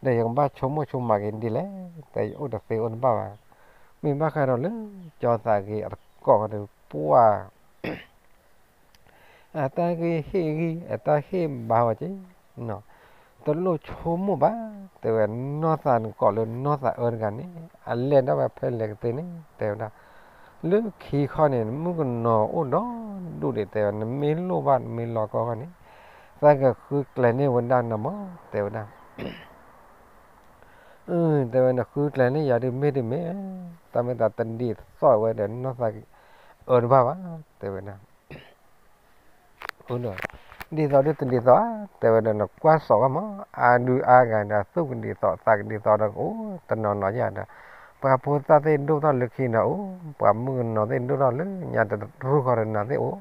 ဒီးယကဘၣ်ဆိကမိၣ်ဆိကမးက့ၤဒ်လဲၣ်, တဲယအိၣ်တသ့အိၣ်တဘၣ်ဘၣ်, မ့ၢ်ဘၣ်ဃးဒီးလၢ ကၠီသးဂ့ၤအတကိးဒီးပှၤ အတၢ်ဂ့ၢ်ဟ့ၣ်ဂံၢ် အတၢ်ဟ့ၣ်ဘါဝဲက့ၤ, တလိၣ်ဆိကမိၣ်ဘၣ်, တဲဝဲနီၢ်သးနကိးလၢနီၢ်သးအၢတဂၤန့ၣ် အလဲၤဒၣ်ဝဲဖဲလဲၣ်ကသ့န့ၣ် တဲဝဲဒၣ်, လၢခံခီန့ၣ် မုၣ်ကနီၤအိၣ်ဒီးဒူၣ်ဒံး တဲဝဲ နမ့ၢ်လိၣ်ဘၣ်နမ့ၢ်လီၤကီၢ်ဃီန့ၣ် သးကဃုကျဲၤန့ၢ်ဝဲဒၣ်နမး တဲဝဲဒၣ် တဲဝဲနဃုကျဲၤန့ၢ်ယၤဒုးမ့ၢ်တမ့ၢ်, တၢ်မ့ၢ်သးတဒ်သိးဝဲဒီးနီၢ်သးအၢတဘၣ်ဘၣ် တဲဝဲဒၣ်, ဒ်သိးဒုးတဒ်သိးဧါ တဲဝဲဒီးနကွၢ်စိးဘၣ်မး အါဒုအါဂၤဒီးသူၣ်ကဒ်သိးသးကဒ်သိးဒီးကအိၣ်တနီၤနီၤယၤဒီး, ပှၤဖိသၣ်သ့ၣ်ဒိၣ်ထီၣ်လၢခံဒီးအိၣ်, ပှၤမုၣ်ကနီၤသ့ၣ်ဒိၣ်ထီၣ်လၢညါတရူၢ်ဃီတနၤသ့ၣ်အိၣ်,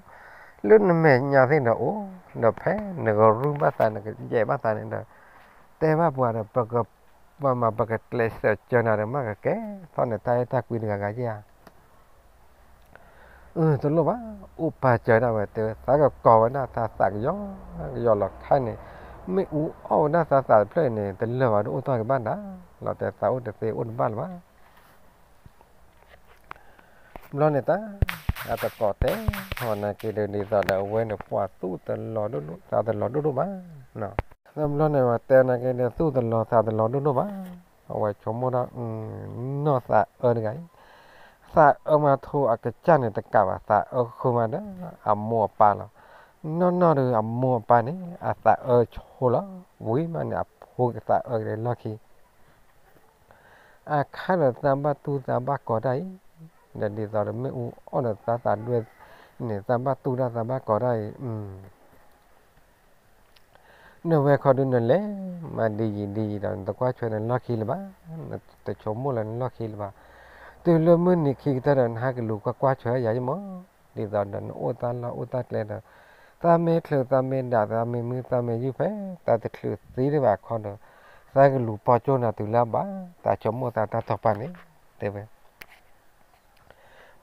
လၢနမဲာ်ညါသ့ၣ်ဒီးအိၣ်, ဒီးဖဲနကရူၢ်ဘၣ်သးနကယဲၢ်ဘၣ်သးန့ၣ်ဒီး တဲဘၣ်ပှၤဒီး ပှၤမၤ ပကကျဲးစၢးစၢၤနၤဒီး မ့ၢ်ကကဲထီၣ်နတၢ်အဲၣ်တၢ်ကွံတဂၤဂၤဧါ. အၢ တလိၣ်ဘၣ် အိၣ်ပာ်စၢၤဒၣ်ဝဲ တဲဝဲ သးကကိးဝဲဒၣ်တၢ်သးကယီကယီလီၤခါန့ၣ်, မ့ၣ်အူအီၣ်ဝဲဒၣ်သးသးတဖျၢၣ်န့ၣ် တလၢာ်ဘၣ်ဒီးအိၣ်တ့ၢ်ကဘၣ်ဒၣ်, လီၤတဲသးအိၣ်တသ့အိၣ်တဘၣ်လၢၤဘၣ်. ဘျီန့ၣ်တၢ် အသကိးတဲထီၣ်နာ်က့ဒီး ဒ်သိးဒီးအဝဲန့ၣ် ပှၤသူၣ်တလီၤဒိၣ်ဒိၣ် သးတလီၤဒိၣ်ဒိၣ်ဘၣ်. ဘျီန့ၣ်ဝဲတဲနာ်က့ဒီး သူၣ်တလီၤသးတလီၤဒိၣ်ဒိၣ်ဘၣ်. အဝဲဆိကမိၣ်ဒီး နီၢ်သးအၢတဂၤအံၤ သးအၢမးထိအကစၢ်န့ၣ်တကးဘၣ် သးအၢဃုာ်မးဒီး အမိၢ်အပၢ်လီၤ. နီၢ်နီၢ်ဒီးအမိၢ်အပၢ်န့ၣ် အသးအၢဆိလီၤ. ဝံၤမးန့ၣ် အဖိကသးအၢက့ၤလီၢ်ခံ အခါဒီးသးဘၣ်တူၢ်သးဘၣ်ကီၤတၢ်အံၤ, ဒီးဒ်သိးဒီးမ့ၣ်အူအီၣ်ဒီးသးသးဒွဲၣ်န့ၣ် သးဘၣ်တူၢ်တၢ်သးဘၣ်ကီၤတၢ်အံၤ, နဝဲခီဒုးနလဲၤမၤဒ်ယံၤဒ်ယံၤဒီး နတကွၢ်ထွဲနလီၢ်ခံလၢၤဘၣ်, နတဆိကမိၣ်လၢနလီၢ်ခံလၢၤဘၣ်. တုၤလၢမုၢ်နံၤခံကတၢၢ်ဒီး နဟဲကလူၤကွၢ်ကွၢ်ထွဲယၤယမီၢ်, ဒ်သိးဒီးနအိၣ်တၢ်လီၢ်အိၣ်တၢ်ကျဲဒီး သးမ့ၢ်ချုးသးမ့ၢ်ဒၣ် သးမ့ၢ်မုၢ်သးမ့ၢ်ယုၢ်ဖဲ သးတချုးသံတဘၣ်ခီဒီး သးကလူၤပိာ်ကၠိနၤတုၤလၢအဘၣ် သးဆိကမိၣ်သးတၢ်တီၤပာ်န့ၣ် တဲဝဲ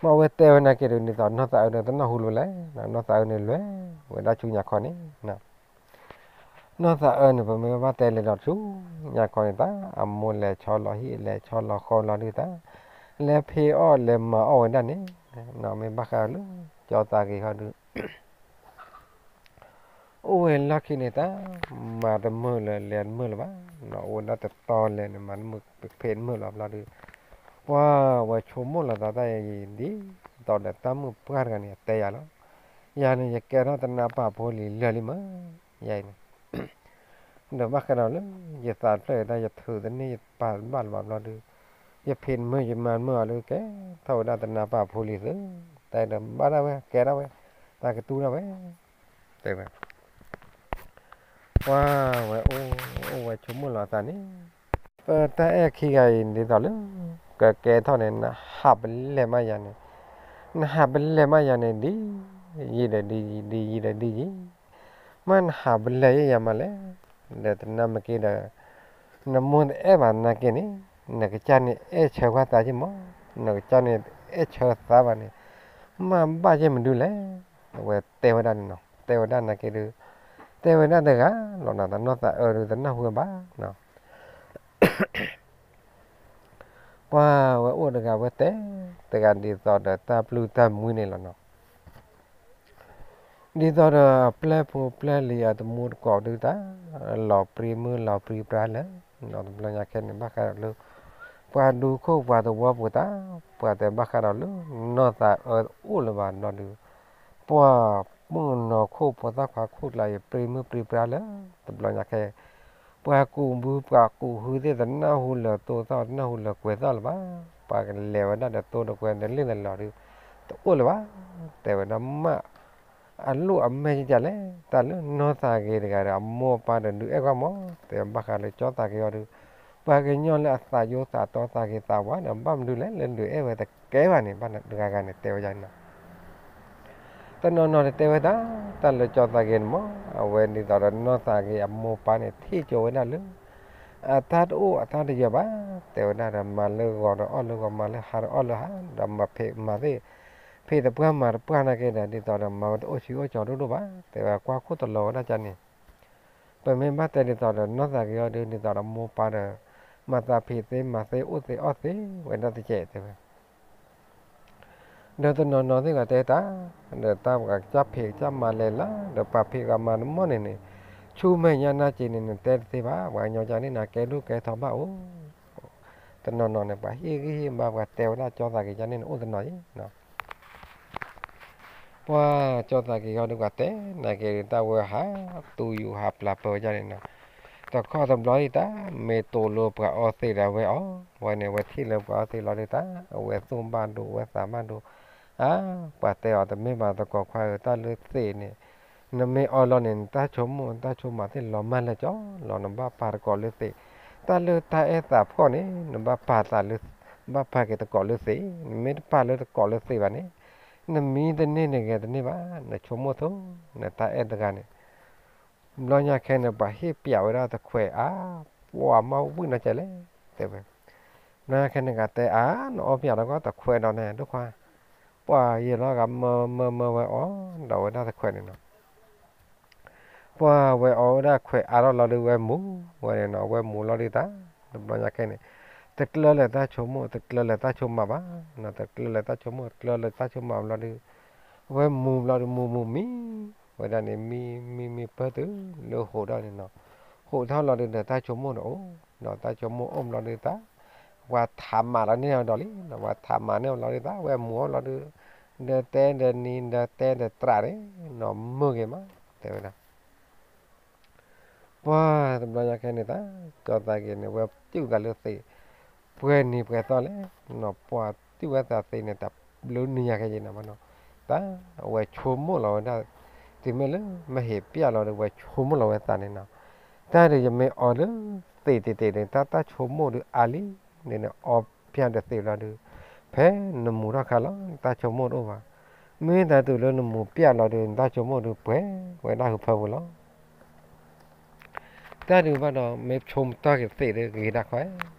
မ့ၢ်အဝဲတဲဝဲနာ်က့ဒီး ဒ်သိးနီၢ်သးအၢဒီးတနၢ်ဟူလၢၤလဲၣ်, နီၢ်သးအၢန့ၣ်လဲၤဝဲဒၣ်ဆူညါခီန့ၣ်, နီၢ်သးအၢန့ၣ် ပမ့ၢ်ဘၣ်တဲလဲၤဒီးဆူညါခီန့ၣ် တၢ်အမိၢ်လဲၤဆီလီၤဟံၣ် လဲၤဆီလီၤဃီလီၤဒုးတၢ် လဲၤဖံးအီၣ်လဲၤမၤအီၣ်ဝဲဒၣ်န့ၣ်, နီၢ်မ့ၢ်ဘၣ်ဃးလၢ ကၠီသးဂ့ၤခီဒုး အိၣ်ဝဲလီၢ်ခံန့ၣ်တၢ် မၤတမုာ်လၢၤလဲၤတမုာ်လၢၤဘၣ်, နီၢ်အိၣ်ဝဲဒၣ်တတီလဲၤန့ၣ် မၤတမုာ်ဖံးတမုာ်လီၤဘျီဒုး, ပှၤဝဲဆိကမိၣ်လီၤသးတၢ်အံၤ ဒ်သိးဒီးတၢ်မုၣ်ပှၢ်တဂၤန့ၣ် အတဲယၤလီၤ, ယၤန့ၣ် ယကဲထီၣ်တနါပၢ်ဖိလံၤလၢာ်လံမး, ယၤအံၤန့ၣ် ဒီးဘၣ်ဃးဒီးလၢ ယသးတဖျၢၣ်အံၤတၢ် ယထုးတန့ၢ်ယပာ်ဘၣ်လၢၤဘၣ်ဘျီဒုး, ယဖံးတမုာ်ယမၤတမုာ်အီၤဒုး ကဲထီၣ်ဝဲဒၣ်တနါပၢ်ဖိလံၤသု, တဲဒီးဘၣ်ဒၣ်ဝဲ ကဲဒၣ်ဝဲ, တၢ်ကတူၢ်ဒၣ်ဝဲ, တဲဝဲ ပှၤဝဲအိၣ်ဝဲဆိကမိၣ်လီၤအသးန့ၣ်, ပတၢ်အဲၣ်ခံဂၤအံၤဒ်သိးလၢ ကကဲထီၣ်န့ၣ် နဟးပလဲၢ်မးယၤန့ၣ်, နဟးပလဲၢ်မးယၤန့ၣ် ဒ်ယံၤဒီးဒ်ယံၤ ဒ်ယံၤဒီးဒ်ယံၤ, မ့ၢ်နဟးပလဲၢ်ယဲယၤမးလဲၣ်, ဒီးတနၢ်မ့ၢ်က့ၤဒီး နမိၢ်တအဲၣ်ဘၣ်နာ်က့န့ၣ်, နကစၢ်န့ၣ်အဲၣ်ဆၢကွၢ်သးက့မး, နကစၢ်န့ၣ်အဲၣ်ဆၢသးဘၣ်န့ၣ်, မ့ၢ်ဘၣ်ယဲမနုၤလဲၣ်, အဝဲတဲဝဲဒၣ်န့ၣ်နီၤ, တဲဝဲဒၣ်နာ်က့ဒုး, တဲဝဲဒၣ်တဂၤလီၤနီၤ, တနီၢ်သးအၢဒုး တနၢ်ဟူဘၣ်နီၤ ပှၤဝဲအိၣ်တဂၤဝဲတဲ, တဂၤဒ်သိးဒီးတၢ်ပျုၢ်တၢ်မှံန့ၣ်လီၤနီၤ, ဒ်သိးဒီးပျဲၢ်ဖိပျဲၢ်လံၤအတမူတကိးဒုးတၢ်, လီၤပြံမုၢ်လီၤပြံပြါလၢ, နီၤတဘျီညါခဲန့ၣ် ဘၣ်ဃးဒီးလၢ ပှၤဒူခိၣ်ပှၤသဝီပူၤတၢ်, ပှၤတဲဘၣ်ဃးဒီးလၢ နီၢ်သးအၢတအိၣ်လၢၤဘၣ်ဘျီဒုး, ပှၤမုၣ်ကနီၤခိၣ်ဖိသၣ်ခွါခိၣ်ကျါအံၤ ပြံမုၢ်ပြံပြါလၢ တဘျီညါခဲ ပှၤကူးဘုပှၤကူးဟုသ့ၣ် တနၢ်ဟူလၢၤသိသီၣ် တနၢ်ဟူလၢၤကွဲၤသီၣ်လၢၤဘၣ်, ပှၤကလဲၤဝဲဒၣ်ဒီးသိဒီးကွဲၤဒီးလ့ၣ်ဒီးလီၤဒုး တအိၣ်လၢၤဘၣ်, တဲဝဲဒၣ်မး အလိၣ်အမဲာ်ကလဲၣ်, တၢ်လၢနီၢ်သးဂ့ၤတဂၤဒီး အမိၢ်အပၢ်ဒီးဒုးအဲၣ်ကွၢ်မး, တဲဘၣ်ဃးလၢကၠီသးက့ၤအီၤဒုး, ပှၤကညီလၢအသးယိသးတီသးဂ့ၤသးဝါဒီး ဘၣ်မနုၤလဲၣ် လၢဒုးအဲၣ်ဝဲတကဲဘၣ်န့ၣ် ဘၣ်တဂၤဂၤန့ၣ် တဲဝဲဒၣ်န့ၣ်နီၤ တနီၤနီၤန့ၣ်တဲဝဲဒၣ်, တၢ်လၢကၠီသးက့ၤန့ၣ်မး အဝဲဒ်သိးဒီးနီၢ်သးဂ့ၤအမိၢ်ပၢ်န့ၣ် ထံၣ်ကၠိဝဲဒၣ်လၢ အတၢ်တအိၣ်အတၢ်တယၢၤဘၣ်, တဲဝဲဒၣ်ဒီး မၤလၢဂီၤဒီးအီၣ်လၢဂီၤ မၤလၢဟါဒီးအီၣ်လၢဟါ, ဒီးမၤဖံးမၤသ့ၣ်, ဖံးတပှၢ်မၤတပှၢ်နာ်က့ဒီး ဒ်သိးဒီးမၤဝဲတအိၣ်ဆံးအိၣ်ကၠီဒိၣ်ဒိၣ်ဘၣ်, တဲဝဲကွၢ်ခိၣ်တလီၤဝဲဒၣ်ကန့ၣ် ပမ့ၢ်ဘၣ်တဲဒ်သိးဒီးနီၢ်သးက့ၤအီၤဒုး ဒ်သိးဒီးမိၢ်ပၢ်ဒီး မၤသးဖံးသ့မၤသ့အိၣ်သ့အီၣ်သ့ဝဲဒၣ်တကဲးတဲဝဲ ဒီးတနီၤနီၤသ့ၣ်ကတဲတၢ်, ဒီးတၢ်ပှၤကစၢ်ဖံးကစၢ်မၤလဲၤလၢ ဒီးပှၤဖံးကမၤတမီၢ်န့ၣ်န့ၣ်, ဆူမဲာ်ညါနၢ်က့န့ၣ် နတဲတသ့ဘၣ်, ပှၤကညီကန့ၣ် နကဲဒိၣ်ကဲထီဘၣ်အိၣ်, တနီၤနီၤန့ၣ် ပှၤဟ့ၣ်ဂံၢ်ဟ့ၣ်ဘါ ပှၤတဲဝဲဒၣ်ကၠီသးက့ၤကန့ၣ်န့ၣ် အိၣ်တနီၤအံၤ ပှၤကၠီသးက့ၤအီၤဒုး ပှၤတဲနာ်က့ၤတၢ်ဝဲဟး, တူယူၤဟးပျၢ်ပၢၢ်ဝဲဒၣ်န့ၣ်နီၤ, တခီတဘျီအံၤတၢ် မ့ၢ်တိာ်လၢပှၤအီသံးဒီးဝဲအီၤ, ဝဲန့ၣ် ဝဲထံၣ်လၢပှၤအီသံးလီၤဒုးတၢ် အဝဲသူၣ်ဘၣ်ဒိ ဝဲသးဘၣ်ဒိ, အါ, ပှၤတဲအီၤတမ့ၢ်ဘၣ်သကိးခွါဧၢ တၢ်လၢသံးန့ၣ်, နမ့ၢ်အီလီၤန့ၣ် နတၢ်ဆိကမိၣ် နတၢ်ဆိကမးသ့ၣ်လီၤမၢ်လၢကၠီလီၤ, နဘၣ်ပာ်သကိးလၢသံး, တၢ်လၢတၢ်အဲၣ်သးဖှီၣ်န့ၣ် နဘၣ်ပာ်သးလၢ, ဘၣ်ပာ်က့ၤသကိးလၢသံး, နမ့ၢ်တပာ်လၢသကိးလၢသံးဘၣ်န့ၣ်, နမံတန့ၢ်နဂဲၤတန့ၢ်ဘၣ်, နဆိကမိၣ်သိ, နတၢ်အဲၣ်တဂၤန့ၣ် ဘျီညါခဲန့ၣ် ပှၤဟ့ၣ်ပျးဝဲဒၣ်တခွဲးအါ, ပှၤမ့ၢ်ဝံၣ်နီၢ်ကလဲၣ်, တဲဝဲ, ဘျီညါခဲန့ၣ် ကတဲအါ, နအီပျးထီၣ်ကီတခွဲးဒီးန့ၣ် ဒိၣ်ခွါ, ပှၤယဲၢ်လီၤဂၤမၢမၢမၢဝဲအီၤ, ဒီးဝဲဒၣ်တခွဲးန့ၣ်နီၤ, ပ ပှၢ်ဝဲအီၣ်ဝဲဒၣ်ခွဲးအါထီၣ်လီၤဒီးဝဲမူဝဲန့ၣ်နီၤ, ဝဲမူလီၤဒုးတၢ် တဘျီညါခဲန့ၣ် တကျၢၤလၢၤတၢ်ဆိကမိၣ် တကျၢၤလၢၤတၢ်ဆိကမးဘၣ်နီၤ, တကျၢၤလၢၤတၢ်ဆိကမိၣ် တကျၢၤလၢၤတၢ်ဆိကမးဘျီဒီး ဝဲမူဘျီဒီး မူမူမံဝဲဒၣ်န့ၣ် မံမံမံပၢၢ်တုၤလၢဟိးထီၣ်န့ၣ်နီၤ, ဟိးထီၣ်လီၤဒုးဒီးတၢ်ဆိကမိၣ်န့ၣ်အိၣ်, ဒီးတၢ်ဆိကမိၣ်အိၣ်ဘျီဒုးတၢ် ပှၤထးမးလီၤန့ၢ်အီၤဒီးလံ, ပှၤထးမးန့ၢ်အီၤလီၤဒုးတၢ် ဝဲမူအီၣ်ဘျီဒုး ဒီးတဲဒီးနံၤ ဒီးတဲဒီးသရၣ်န့ၣ်နီၤ မုာ်ဂ့ၤမး တဲဝဲဒၣ် ပှၢ်တဘျီညါခဲန့ၣ်တၢ် ကၠီသးက့ၤန့ၣ် ဝဲတူၢ်သးလၢသ့း ပှဲၤနံၤပှဲၤသီလဲၣ်နီၤ, ပှၢ်တူၢ်ဝဲသးသ့းန့ၣ် တၢ်ဘျုးနံၤညါခဲက့ၤနီၤဘၣ်နီၤ, တၢ်အဝဲဆိကမိၣ်လီၤဝဲဒၣ် တုၤမ့ၢ်လၢမ့ၢ်ဟ့ၣ်ပျၢ်လီၤဒီး ဝဲဆိကမိၣ်လီၤဝဲသးန့ၣ်နီၤ, တၢ်ဒုးယမ့ၢ်အီၣ်လၢသ့းတ့ၢ်တ့ၢ်န့ၣ် တၢ်တၢ်ဆိကမိၣ်ဒုးအါလံန့ၣ်န့ၣ် အီပျၢ်ဒီးသ့းလီၤဒုး ဖဲနမူထီၣ်ခါလီၤ နတၢ်ဆိကမိၣ်တအိၣ်ဘၣ်, မ့ၢ်တၢ်တုၤလၢနမူပျၢ်လီၤဒီး နတၢ်ဆိကမိၣ်ဒုးပှဲၤဝဲဒၣ်ဟုဖၢပူၤလီၤ. တၢ်ဒုးဘၣ်ဒီး မ့ၢ်ဆိကတီၢ်က့ၤသ့းဒီးဂ့ၤတၢ်ခွဲး,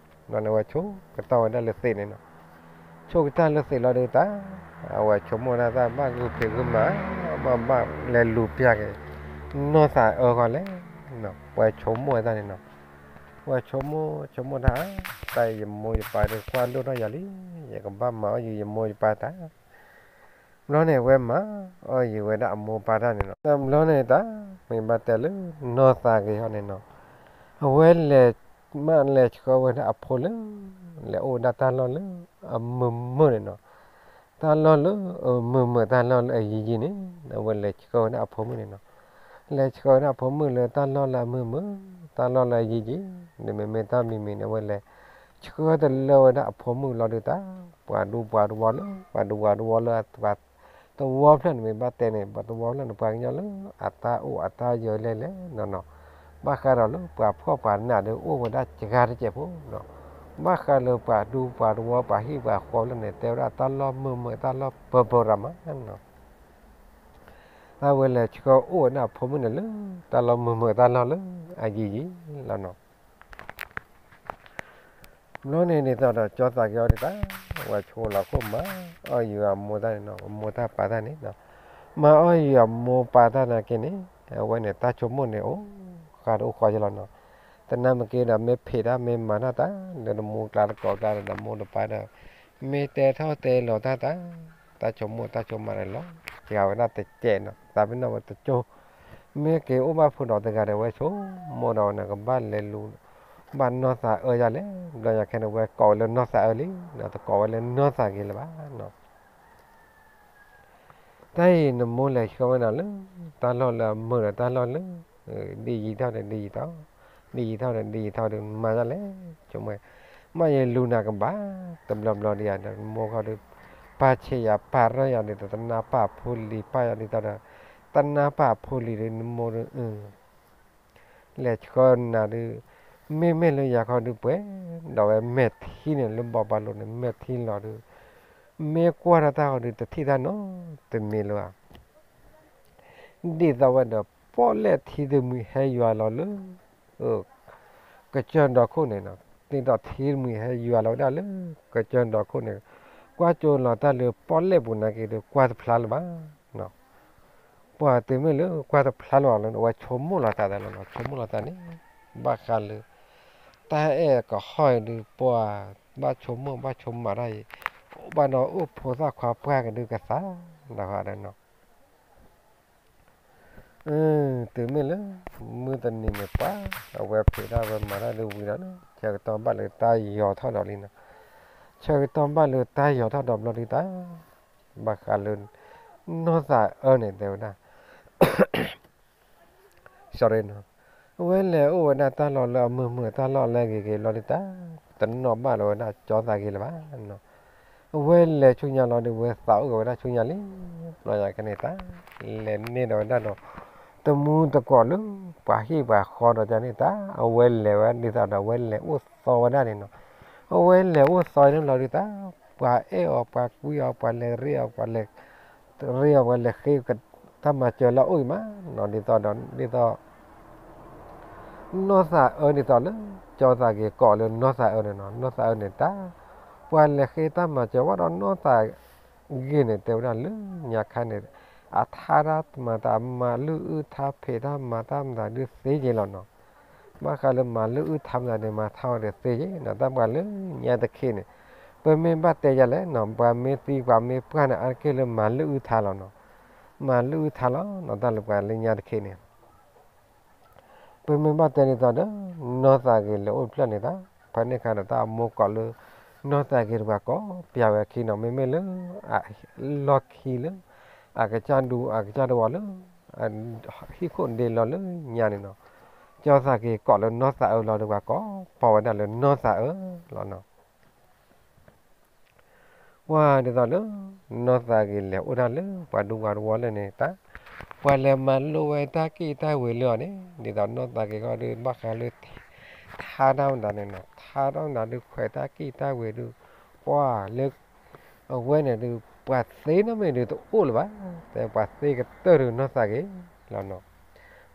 ဘျီန့ၣ်ဝဲဆိကတီၢ်ဝဲဒၣ်လၢသ့းန့ၣ်နီၤ, ဆိကတီၢ်လၢသ့းလီၤဒုးတၢ် အဝဲဆိကမိၣ်ဒၣ်တၢ်ဘၣ်ဂုာ်ဖံးဂုာ်မၤ ဘၣ်ဘၣ်လဲၤလူၤပျၢ်က့ၤ နီၢ်သးအၢဃီလဲၣ်, ဝဲဆိကမိၣ်ဝဲတၢ်န့ၣ်နီၤ, ဝဲဆိကမိၣ်ဆိကမိၣ်တၢ်, တၢ်အံၤယမိၢ်ယပၢ်ဒုးကွၢ်ဒိၣ်ထီၣ်ယၤလံ, ယကဘၣ်မၤအီၣ်ယံၤယမိၢ်ယပၢ်တၢ် ဘျီန့ၣ် ဝဲမၤအီၣ်ယံၤဝဲဒၣ်အမိၢ်ပၢ်တၢ်န့ၣ်နီၤ, တဘျီန့ၣ်တၢ် မ့ၢ်ဘၣ်တဲလၢ နီၢ်သးဂ့ၤဟီန့ၣ်နီၤ, အဝဲလဲၤ မ့ၢ်လဲၤဆှၢဝဲဒၣ်အဖိလၢ လဲၤအိၣ်ဝဲဒၣ်တၢ်လီၢ်လၢအမုာ်မုာ်န့ၣ်နီၤ, တၢ်လီၢ်လၢအမုာ်မုာ် တၢ်လီၢ်လၢအယံၤယံၤန့ၣ် အဝဲလဲၤဆှၢဝဲဒၣ်အဖိမုၣ်န့ၣ်နီၤ, လဲၤဆှၢဝဲဒၣ်အဖိမုၣ်လၢတၢ်လီၢ်လၢအမုာ်မုာ် တၢ်လီၢ်လၢအယံၤယံၤ, န့ၣ်မ့မ့ၢ်တၢ်မံၤမံၤန့ၣ် အဝဲလဲၤ ဆှၢတလၢဝဲဒၣ်အဖိမုၣ်လီၤဒုးတၢ်, ပှၤဒူပှၤတဝီလၢ ပှၤဒူပှၤတဝီလၢ ပှၤတဝီဖျၢၣ်န့ၣ်မ့ၢ်ဘၣ်တဲန့ၣ် ပှၤတဝီဖျၢၣ်န့ၣ် ပှၤကညီလၢအတၢ်အိၣ်အတၢ်ယၢၤလဲၣ်လဲၣ်နီၤနီၤ, ဘၣ်ဃးဒီးလၢပှၤဖှီၣ်ပှၤနးဒီးအိၣ်ဝဲဒၣ်စှၤတစဲးဖိနီၤ, ဘၣ်ဃးလၢပှၤဒူပှၤတဝီပှၤဟံၣ်ပှၤဃီလၢန့ၣ် တဲဝဲဒၣ်တၢ်လီၢ်မုာ်မုာ်တၢ်လီၢ်ပၢၤပၢၤရၤမးနီၤ, အဝဲလဲၤဆှၢအိၣ်ဝဲဒၣ်အဖိမုၣ်န့ၣ်လၢ တၢ်လီၢ်မုာ်မုာ်တၢ်လီၢ်လၢအယံၤယံၤလီၤနီၤ. ဘျီန့ၣ်ဒ်သိးဒီး ကၠီသးက့ၤအီၤဒ်တၢ် ဝဲဆိလီၤခိၣ်မၤအီၣ်ယံၤအမိၢ်တၢ်န့ၣ်နီၤ, အမိၢ်တၢ်ပၢ်တၢ်န့ၣ်နီၤ, မၤအီၣ်ယံၤအမိၢ်ပၢ်တၢ်နာ်က့န့ၣ် အဝဲန့ၣ် တၢ်ဆိကမိၣ်န့ၣ် အိၣ်ဃးတအိၣ်ဃီယလီၤနီၤ, သနာ်က့ဒီး မ့ၢ်ဖံးတၢ်မ့ၢ်မၤတၢ်တၢ် လၢနမိၢ်ကျါတကိးကျါဒီး နမိၢ်တပၢ်ဒီး မ့ၢ်တဲထီၣ်တဲလီၤတၢ်တၢ် တၢ်ဆိကမိၣ်တၢ်ဆိကမးန့ၣ်လီၤ စှၤဝဲဒၣ်တစဲးနီၤ, သးပ့ၤနီၣ်ဝဲတကၠိ မ့ၢ်က့ၤအိၣ်ဘၣ်ဖိဒီးတဂၤဒီး ဝဲဆိကမိၣ်ဒီးဝဲန့ၣ် ကဘၣ်လဲၤလူၤ ဘၣ်နီၢ်သးအၢယၤလဲၣ်, ဘျီယၤခဲန့ၣ် ဝဲကိးဝဲလၢနီၢ်သးအၢလံ, တကိးဝဲလၢနီၢ်သးဂ့ၤလၢၤဘၣ်နီၤ. တၢ်အံၤနမိၢ်လဲၤဆှၢဝဲဒၣ်လၢ တၢ်လီၢ်လၢအမုာ်ဒီးတၢ်လီၢ်လၢ ဒ်ယံၤထီၣ်ဒီးဒ်ယံၤထီၣ်, ဒ်ယံၤထီၣ်ဒီးဒ်ယံၤထီၣ်ဒီး မၤဒ်လဲၣ်, ဆိကမိၣ် မ့ၢ်ယလူၤနၤကဘၣ် တဘျီဘျီဒံးယၤဒီး မိၢ်ခီဒီး ပာ်ဆံးယၤပာ်ရၢယၤဒီး တနၢ်ပၢၢ်ဖိလံၤပၢ်ယၤဒ်သိးဒီး တနၢ်ပၢၢ်ဖိလံၤဒီး နမိၢ်ဒီး လဲၤဆှၢနၤဒုး မ့မ့ၢ်လၢယၤခီဒုးပှဲၤ ဒီးဝဲမဲာ်ထံန့ၣ် လၢဘီၣ်ပာ်လိၤန့ၣ် မဲာ်ထံလီၤဒုး မ့ၢ်ကွၢ်ထီၣ်တၢ်ဃီဒုး တထံၣ်တၢ်နီတမံၤလၢၤဘၣ်. ဒ်သိးဝဲဒီး ပီၣ်လဲၣ်ထံတမှံၤဟဲယွၤလီၤလၢ ကစၢၢ်ဒီခိၣ်န့ၣ်နီၤ, ဒ်သိးထံတမှံၤဟဲယွၤလီၤဝဲဒၣ်လၢ ကစၢၢ်ဒီခိၣ်န့ၣ် ကွၢ်ကၠိလီၤတၢ်လၢပီၣ်လဲၣ်ပူၤနာ်က့ဒီး ကွၢ်တဖျါလၢၤဘၣ်. ပှၤတုၤမ့ၢ်လၢကွၢ်တဖျါလၢၤဘၣ်လၢ အဝဲဆိကမိၣ်လီၤသးသးလီၤနီၤ, ဆိကမိၣ်လီၤသးန့ၣ် ဘၣ်ဃးလၢ တၢ်အဲၣ်ကဟီၣ်အံၤဒုး ပှၤဘၣ်ဆိကမိၣ်ဘၣ်ဆိကမးတၢ်အံၤ ဘၣ်ဒီးအိၣ်ဖိသၣ်ခွါပှၢ်ကဒုးကသး ဒီးဃီဒီးနီၤ တုၤမ့ၢ်လၢ မုၢ်တနံၤန့ၣ်ပှၤ အဝဲဖံးတၢ်ဝဲမၤတၢ်ဒုးဝံၤဒီး ဆၢကတီၢ်ဘၣ်လၢတၢ်ယီၤထီၣ်ဒီးလံနီၤ, ဆၢကတီၢ်ဘၣ်လၢတၢ်ယီၤထီၣ်ဒီးဘျီဒုးတၢ် ဘၣ်ဃးလၢ နီၢ်သးအၢန့ၣ်တဲဝဲဒၣ် sorry နီၤ, အဝဲလဲၤအိၣ်ဝဲဒၣ်တၢ်လီၢ်လၢအမုာ်မုာ် တၢ်လီၢ်လၢအဂ့ၤဂ့ၤဘျီဒုးတၢ် တနီၣ်ဘၣ်လီၤဝဲဒၣ်ကၠီသးဂ့ၤလၢၤဘၣ်နီၤ, အဝဲလဲၤဆူညါလီၤဒုး ဝဲသးအိၣ်က့ၤဝဲဒၣ်ဆူညါလံ, ဘျီယၤခဲန့ၣ်တၢ် လဲၤန့ၢ်ဒီးဝဲဒၣ်ဒီး တမူတကိးလၢ ပှၤဟံၣ်ပှၤဃီဒီးန့ၣ်တၢ် အဝဲလဲၤဝဲဒ်သိးဒီး အဝဲလဲၤအိၣ်သီဝဲဒၣ်န့ၣ်နီၤ, အဝဲလဲၤအိၣ်သီန့ၣ်ဘျီဒုးတၢ် ပှၤအဲၣ်အီၤ ပှၤကွံအီၤ ပှၤလဲၤရ့အီၤ ပှၤလဲၤ ရ့အီၤ ပှၤလဲၤဃ့ တၢ်မၤစၢၤလၢအအိၣ်အံၤမးနီၤ, ဒ်သိးဒီး ဒ်သိး နီၢ်သးအၢဒ်သိးလၢ ကၠီသးဂ့ၤကိးလၢနီၢ်သးအၢန့ၣ်နီၤ, နီၢ်သးအၢန့ၣ်တၢ် ပှၤလဲၤဃ့တၢ်မၤစၢၤဝဲဒီးနီၢ်သးဂ့ၤန့ၣ် တဲဝဲဒၣ်လၢညါခါန့ၣ် အထါတၢ်မၤတၢ် မၤလုၢ်အုၣ်ထါဖံးတၢ်မၤတၢ်မတၤဒုးသ့က့ၤလီၤနီၤ. ဘၣ်ဃးလၢမၤလုၢ်အုၣ်ထါမတၤန့ၣ် မၤထါဝဲဒီးသ့က့ၤနီၤ. တၢ်ပှၤလၢညါတခ့န့ၣ် ပမ့ၢ်ဘၣ်တဲယၤလဲၣ်နီၤ, ပှၤမ့ၢ်သံပှၤမ့ၢ်ပှၢ်န့ၣ် အါတက့ၢ်လၢမၤလုၢ်အုၣ်ထါလီၤနီၤ. မၤလုၢ်အုၣ်ထါလီၤနီၤ. တၢ်လၢပှၤလၢညါတခ့န့ၣ် ပမ့ၢ်ဘၣ်တဲဒ်သိးဒီး နီၢ်သးဂ့ၤလဲၤအိၣ်တဖျၢၣ်န့ၣ်တၢ်, ဖဲန့ၣ်အခါဒီးတၢ်အမိၢ်ကိးလၢ နီၢ်သးဂ့ၤတပှၤကိးပၠးဝဲအခံနီၤ, မ့မ့ၢ်လၢ အလီၢ်ခံလၢ အကစၢ်ဒူအကစၢ်တဝီလၢ ဟံၣ်ခိၣ်ဒ့လီၤလၢညါန့ၣ်နီၤ, ကၠီသးက့ၤကိးလၢနီၢ်သးအၢလီၤဒီးပှၤကိးပီဝဲဒၣ်လၢနီၢ်သးအၢလီၤနီၤ. ပှၤဒ်သိးဒီး နီၢ်သးဂ့ၤလဲၤအိၣ်ဒၣ်လၢပှၤဒူပှၤတဝီလၢန့ၣ်တၢ်, ပှၤလဲၤမၤလိဝဲတၢ်ကံၣ်တၢ်ဝ့ၤလၢအီၤန့ၣ် ဒ်သိးနီၢ်သးဂ့ၤဃီဒီး ဘၣ်ဃးလၢ ထါတၢ်မတၤန့ၣ်နီၤ, ထါတၢ်မတၤဒုးခွဲးတၢ်ကံၣ်တၢ်ဝ့ၤဒုး ပှၤလၢ အဝဲန့ၣ်ဒုး ပှၤသ့နီတမံၤဒုးတအိၣ်လၢၤဘၣ်, တဲပှၤသ့ကတၢၢ်ဒုးနီၢ်သးဂ့ၤလီၤနီၤ.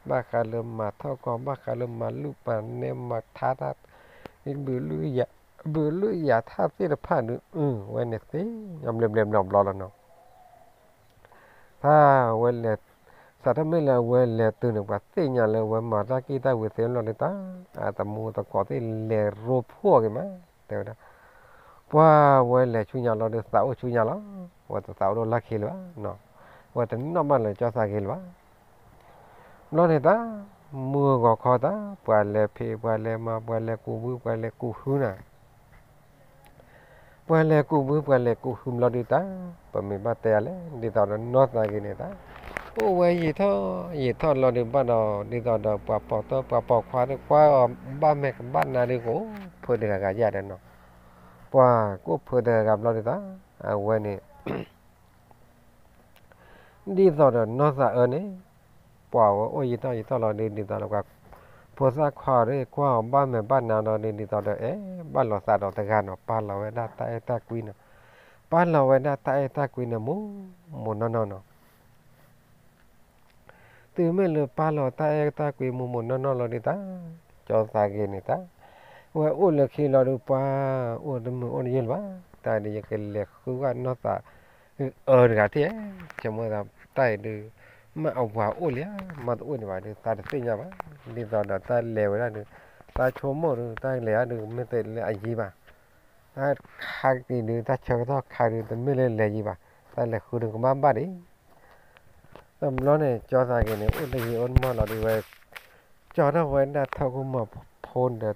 ဘၣ်ဃးလၢမၤထီၣ်ကီၢ် ဘၣ်ဃးလၢမၤလုၢ်ပာ်နဲမၤထါတၢ် ဘုးလုၢ်ယၤ ဘုးလုၢ်ယၤထၣ်သ့ၣ်တဖၣ်ဒုး အဝဲန့ၣ်သ့ ဘျဲၣ်ဘျဲၣ်ဘျီဘျီလီၤနီၤ. ဖဲဝဲလဲၤ စးထီၣ်မ့ၢ်လၢအဝဲလဲၤတုၤန့ၣ် ပှၤသ့ၣ်ညါလၢအဝဲမၤတၢ်ကံၣ်တၢ်ဝ့ၤသ့လီၤဒုးတၢ်, အသမူသကိးသ့ၣ်လဲၤရိဖှိၣ်က့ၤမး တဲဝဲဒၣ်, ပှၤဝဲလဲၤဆူညါလီၤဒုးသးအိၣ်ဆူညါလီၤ, ဝဲတသးအိၣ်ဒိၣ်လၢခံလၢၤဘၣ်နီၤ, ဝဲတနီၣ်ဘၣ်လၢကၠီသးဂ့ၤလၢၤဘၣ်. ဘျီန့ၣ်တၢ် မုၢ်ဂီၤခီတၢ် ပှၤလဲၤဖံး ပှၤလဲၤမၤ ပှၤလဲၤကူးဘု ပှၤလဲၤကူးဟုနီၤ ပှၤလဲၤကူးဘု ပှၤလဲၤကူးဟုဘျီဒုးတၢ်, ပမ့ၢ်ဘၣ်တဲယၤလဲၣ် ဒ်သိးဒီးနီၢ်သးဂ့ၤန့ၣ်တၢ်, အိၣ်ဝဲယံာ်ထီၣ်ယံာ်ထီၣ်လီၤဒုးဘၣ်ဒီး ဒ်သိးဒီးပှၤပိာ်တီပှၤပိာ်ခွါဒီးကွၢ်အီၤဘၣ်မဲာ်ကဘၣ်နၤဒုးကအိၣ်ဖုးတဂၤဂၤယၤဒီးနီၤ, ပှၤကအိၣ်ဖုးတဂၤဂၤဘျီဒုးတၢ်, အဝဲန့ၣ် ဒ်သိးဒီးနီၢ်သးအၢန့ၣ် ပှၤဝဲအိၣ်ယံာ်ထီၣ်ယံာ်ထီၣ်လီၤဒုး ဒ်သိးဒီးပှၤ ဖိသၣ်ခွါဒီးကွၢ်အီၤဘၣ်မဲာ်ဘၣ်နၤလီၤဒုး ဒ်သိးဒီးအဲၣ်ဘၣ်လိာ်သးဒီးတဂၤနီၤ, ပာ်လီၤဝဲဒၣ်တၢ်အဲၣ်တၢ်ကွံနီၤ, ပာ်လီၤဝဲဒၣ်တၢ်အဲၣ်တၢ်ကွံန့ၣ် မိၢ်မိၢ်နီၢ်နီၢ်နီၤ တုၤမ့ၢ်လၢပာ်လီၤတၢ်အဲၣ်တၢ်ကွံမိၢ်မိၢ်နီၢ်နီၢ်လီၤဒုးတၢ်, ကၠီသးဂ့ၤန့ၣ်တၢ်, ဝဲအိၣ်လၢခံလီၤဒုးပှၤ အိၣ်တမုာ်အိၣ်တယုၢ်လၢၤဘၣ်, တၢ်ဒုးယကလဲၤဃုဂၤနီၢ်သးအၢတဂၤထံၣ်, ဆိကမိၣ်သးတၢ်အံၤဒုး မ့ၢ်အဝၤအိၣ်လံဧါ မ့ၢ်တအိၣ်န့ၣ်ဘၣ်ဒုး သးတသ့ၣ်ညါဘၣ်, ဒ်သိးဒီးတၢ်လဲၤဝဲဒၣ်ဒုး သးဆိကမိၣ်ဒုး တၢ်လဲၤဒၣ်ဒုး မ့ၢ်တလၢအယံၤဘၣ်, တၢ်ခါက့ၤဒုး တၢ်ဆၢကတီၢ်ခါဒုး တမ့ၢ်လၢလဲၤယံၤဘၣ်, တၢ်လဲၤဃုဒုးကဘၣ်ဘၣ်ဒံး တဘျီန့ၣ် ကၠီသးဂ့ၤန့ၣ် အိၣ်တယံာ်အိၣ်တမီၢ်လီၤဒုးဝဲ ကၠီထီၣ်ဝဲဒၣ်ထၢၣ်ခိၣ်မီၤဖိဒီး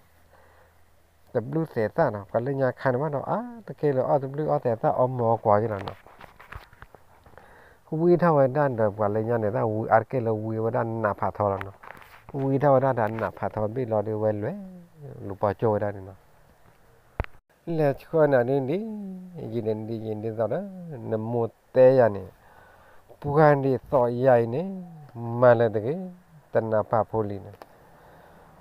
တဘျုးသဲးသၣ်နီၤ, ပှၤလၢညါခါန့ၣ်ဘၣ်နီၤ အါတက့ၢ်လၢအီၣ်တဘျုးအီၣ်သဲးသၣ်အီၣ်မီၤအီၣ်ကွီၤယ့လီၤနီၤ, ဝံထီၣ်ဝဲဒၣ်ဒီးပှၤလၢညါန့ၣ် တၢ်ဝံအါတက့ၢ်လၢဝံဝဲဒၣ်နးဖးထီလီၤနီၤ, ဝံထီၣ်ဝဲဒၣ်ဒီးနးဖးထီဘ့ၣ်လီၤဒုးဝဲလဲၤ လူၤပီကၠိဝဲဒၣ်န့ၣ်နီၤ လဲၤဆှၢနၤဒ်န့ၣ် ယံာ်န့ၣ်ဒ်ယံာ်ဒ်သိးဒီး နမိၢ်တဲယၤန့ၣ် ပှၤဒ်သိးယၤအံၤန့ၣ် မၤလၢတဂ့ၤ တနၢ်ပၢၢ်ဖိလံၤန့ၣ်,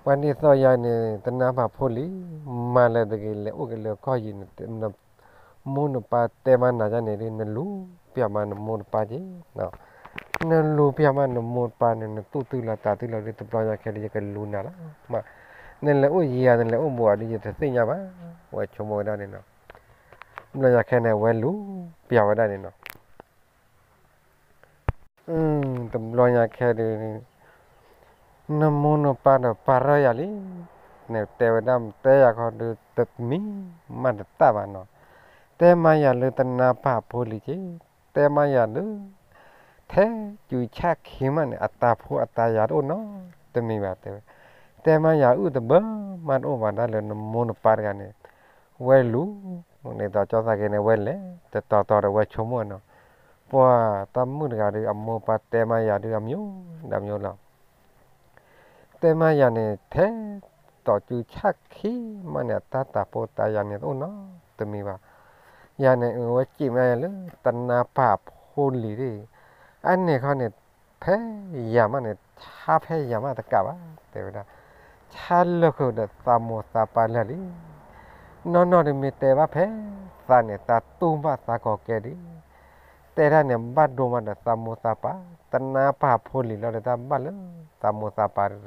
ပှၤဒ်သိးယၤန့ၣ် တနၢ်ပၢၢ်ဖိလံၤ မၤလၢတဂ့ၤ လဲၤအိၣ်က့ၤလၢကီၢ်ယံၤန့ၣ် နမိၢ်နပၢ်တဲမၤနၤယၤန့ၣ်ဒ် နလူၤပျၢ်မးနမိၢ်နပၢ်က့ၤ နလူၤပျၢ်မးနမိၢ်နပၢ်န့ၣ် နတူၢ်တုၤလီၤတၢ်တုၤလီၤဒ်တဘျီညါခဲဒ်ယကလူၤနၤလီၤ, မ့ၢ်နလဲၤအိၣ်ယံၤဧါ နလဲၤအိၣ်ဘူးဧါဒ်ယတသ့ၣ်ညါဘၣ်, ဝဲဆိကမိၣ်ဝဲဒၣ်န့ၣ်နီၤ, တဘျီညါခဲန့ၣ် ဝဲလူၤပျၢ်ဝဲဒၣ်န့ၣ်နီၤ, တဘျီညါခဲဒုး နမိၢ်နပၢ်ဒီးပာ်ရၢယၤလံ, နတဲဝဲဒၣ်တဲယၤခီဒုး တမံၤမးတတၢ်ဘၣ်နီၤ, တဲမၤယၤလၢတနၢ်ပၢၢ်ဖိလံၤက့ၤ, တဲမၤယၤလၢ ထဲစုဆၣ်ခံမးန့ၣ် အတၢ်ဖိအတၢ်ယာ်တအိၣ်နီတမံၤဘၣ်တဲဝဲ, တဲမၤယၤအုၣ်တဘၢမးတအိၣ်ဘၣ်ဒၣ်လၢနမိၢ်နပၢ်တဂၤန့ၣ်, ဝဲလူၤ ဒ်သိးကၠီသးက့ၤန့ၣ် ဝဲလဲၤတတီၤတီၤဒီးဝဲဆိကမိၣ်နီၤ, ပှၤတၢ်မုၣ်တဂၤဒုး အမိၢ်ပၢ်တဲမၤယၤဒုး အမျိုးဒီးမျိုးလီၤ တဲမၤယၤန့ၣ် ထဲတီၤစုဆၣ်ခံမးန့ၣ် အတၢ်တၢ်ဖိတၢ်ယာ်န့ၣ်တအိၣ်နီတမံၤဘၣ်, ယၤန့ၣ် အဝဲစံးမၤယၤလၢ တနၢ်ပၢၢ်ဖိလံၤဒ်, အန့ၣ်ခီန့ၣ် ဖဲယၤမးန့ၣ် ဆါဖဲယၤမးတကးဘၣ် တဲဝဲဒၣ်, ဆါလၢာ်ဃုာ်ဒီးသးမိၢ်သးပၢ်လၢာ်လံ, နီၢ်နီၢ်ဒုးမ့ၢ်တဲဘၣ်ဖဲသးန့ၣ် သးတူၢ်ဘၣ်သးကီၤကဲဒ် တဲဒၣ်န့ၣ် ဘၣ်ဒိမးဒီးသးမိၢ်သးပၢ်, တနၢ်ပၢၢ်ဖိလံၤလီၤဒီးတၢ်ဘၣ်လၢသးမိၢ်သးပၢ်ဒီး,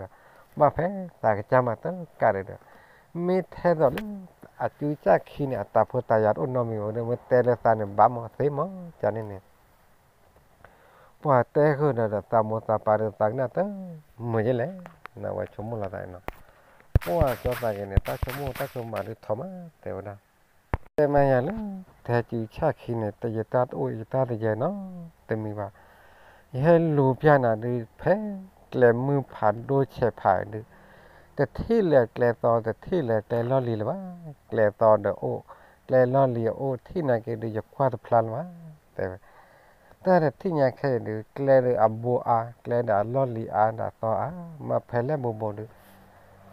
ဘၣ်ဖဲသးကစၢ်မၤတကးဒီးဒီး, မ့ၢ်ထဲသိးလၢ အစုစၢ်ခံန့ၣ် အတၢ်ဖိတၢ်ယာ်တအိၣ်နီတမံၤဘၣ်ဒီး မ့ၢ်တဲလၢသးန့ၣ် ဘၣ်မးသ့မး ကန့ၣ်န့ၣ် ပ ပှၤတဲဃုာ်ဒီးသးမိၢ်သးပၢ်ဒီးသးကနၣ်တမုာ်ယဲလဲၣ်, ဝဲဆိကမိၣ်လီၤသးန့ၣ်နီၤ, ပှၢ်ကၠီသးဂ့ၤန့ၣ် တၢ်ဆိကမိၣ်တၢ်ဆိကမးဒုးထီၣ်မး တဲဝဲဒၣ်, တဲမးယၤလၢ ထဲစုဆၣ်ခံန့ၣ် တယတၢ်တအိၣ်ယတၢ်တယဲၢ်နီတမံၤဘၣ်, ယဟဲလူၤပျၢ်နၤဒုး ဖဲကျဲမုၢ်ဖးဒိၣ်ဆဲးဖးဒုး, တထံၣ်လၢကျဲသီ တထံၣ်လၢကျဲလီၢ်လံၤလၢၤဘၣ်, ကျဲသီဒီးအိၣ် ကျဲလီၢ်လံၤအအိၣ် ထံၣ်နာ်က့ဒုး ယကွၢ်တဖျါလၢၤဘၣ်, တဲဝဲ တၢ်တထံၣ်ညါခဲအံၤဒုး ကျဲဒီးအဘိအါ ကျဲဒီးအလီၢ်လံၤအါဒီးအသီအါ မ့ၢ်ဖဲလဲၣ်ဘိဘိဒုး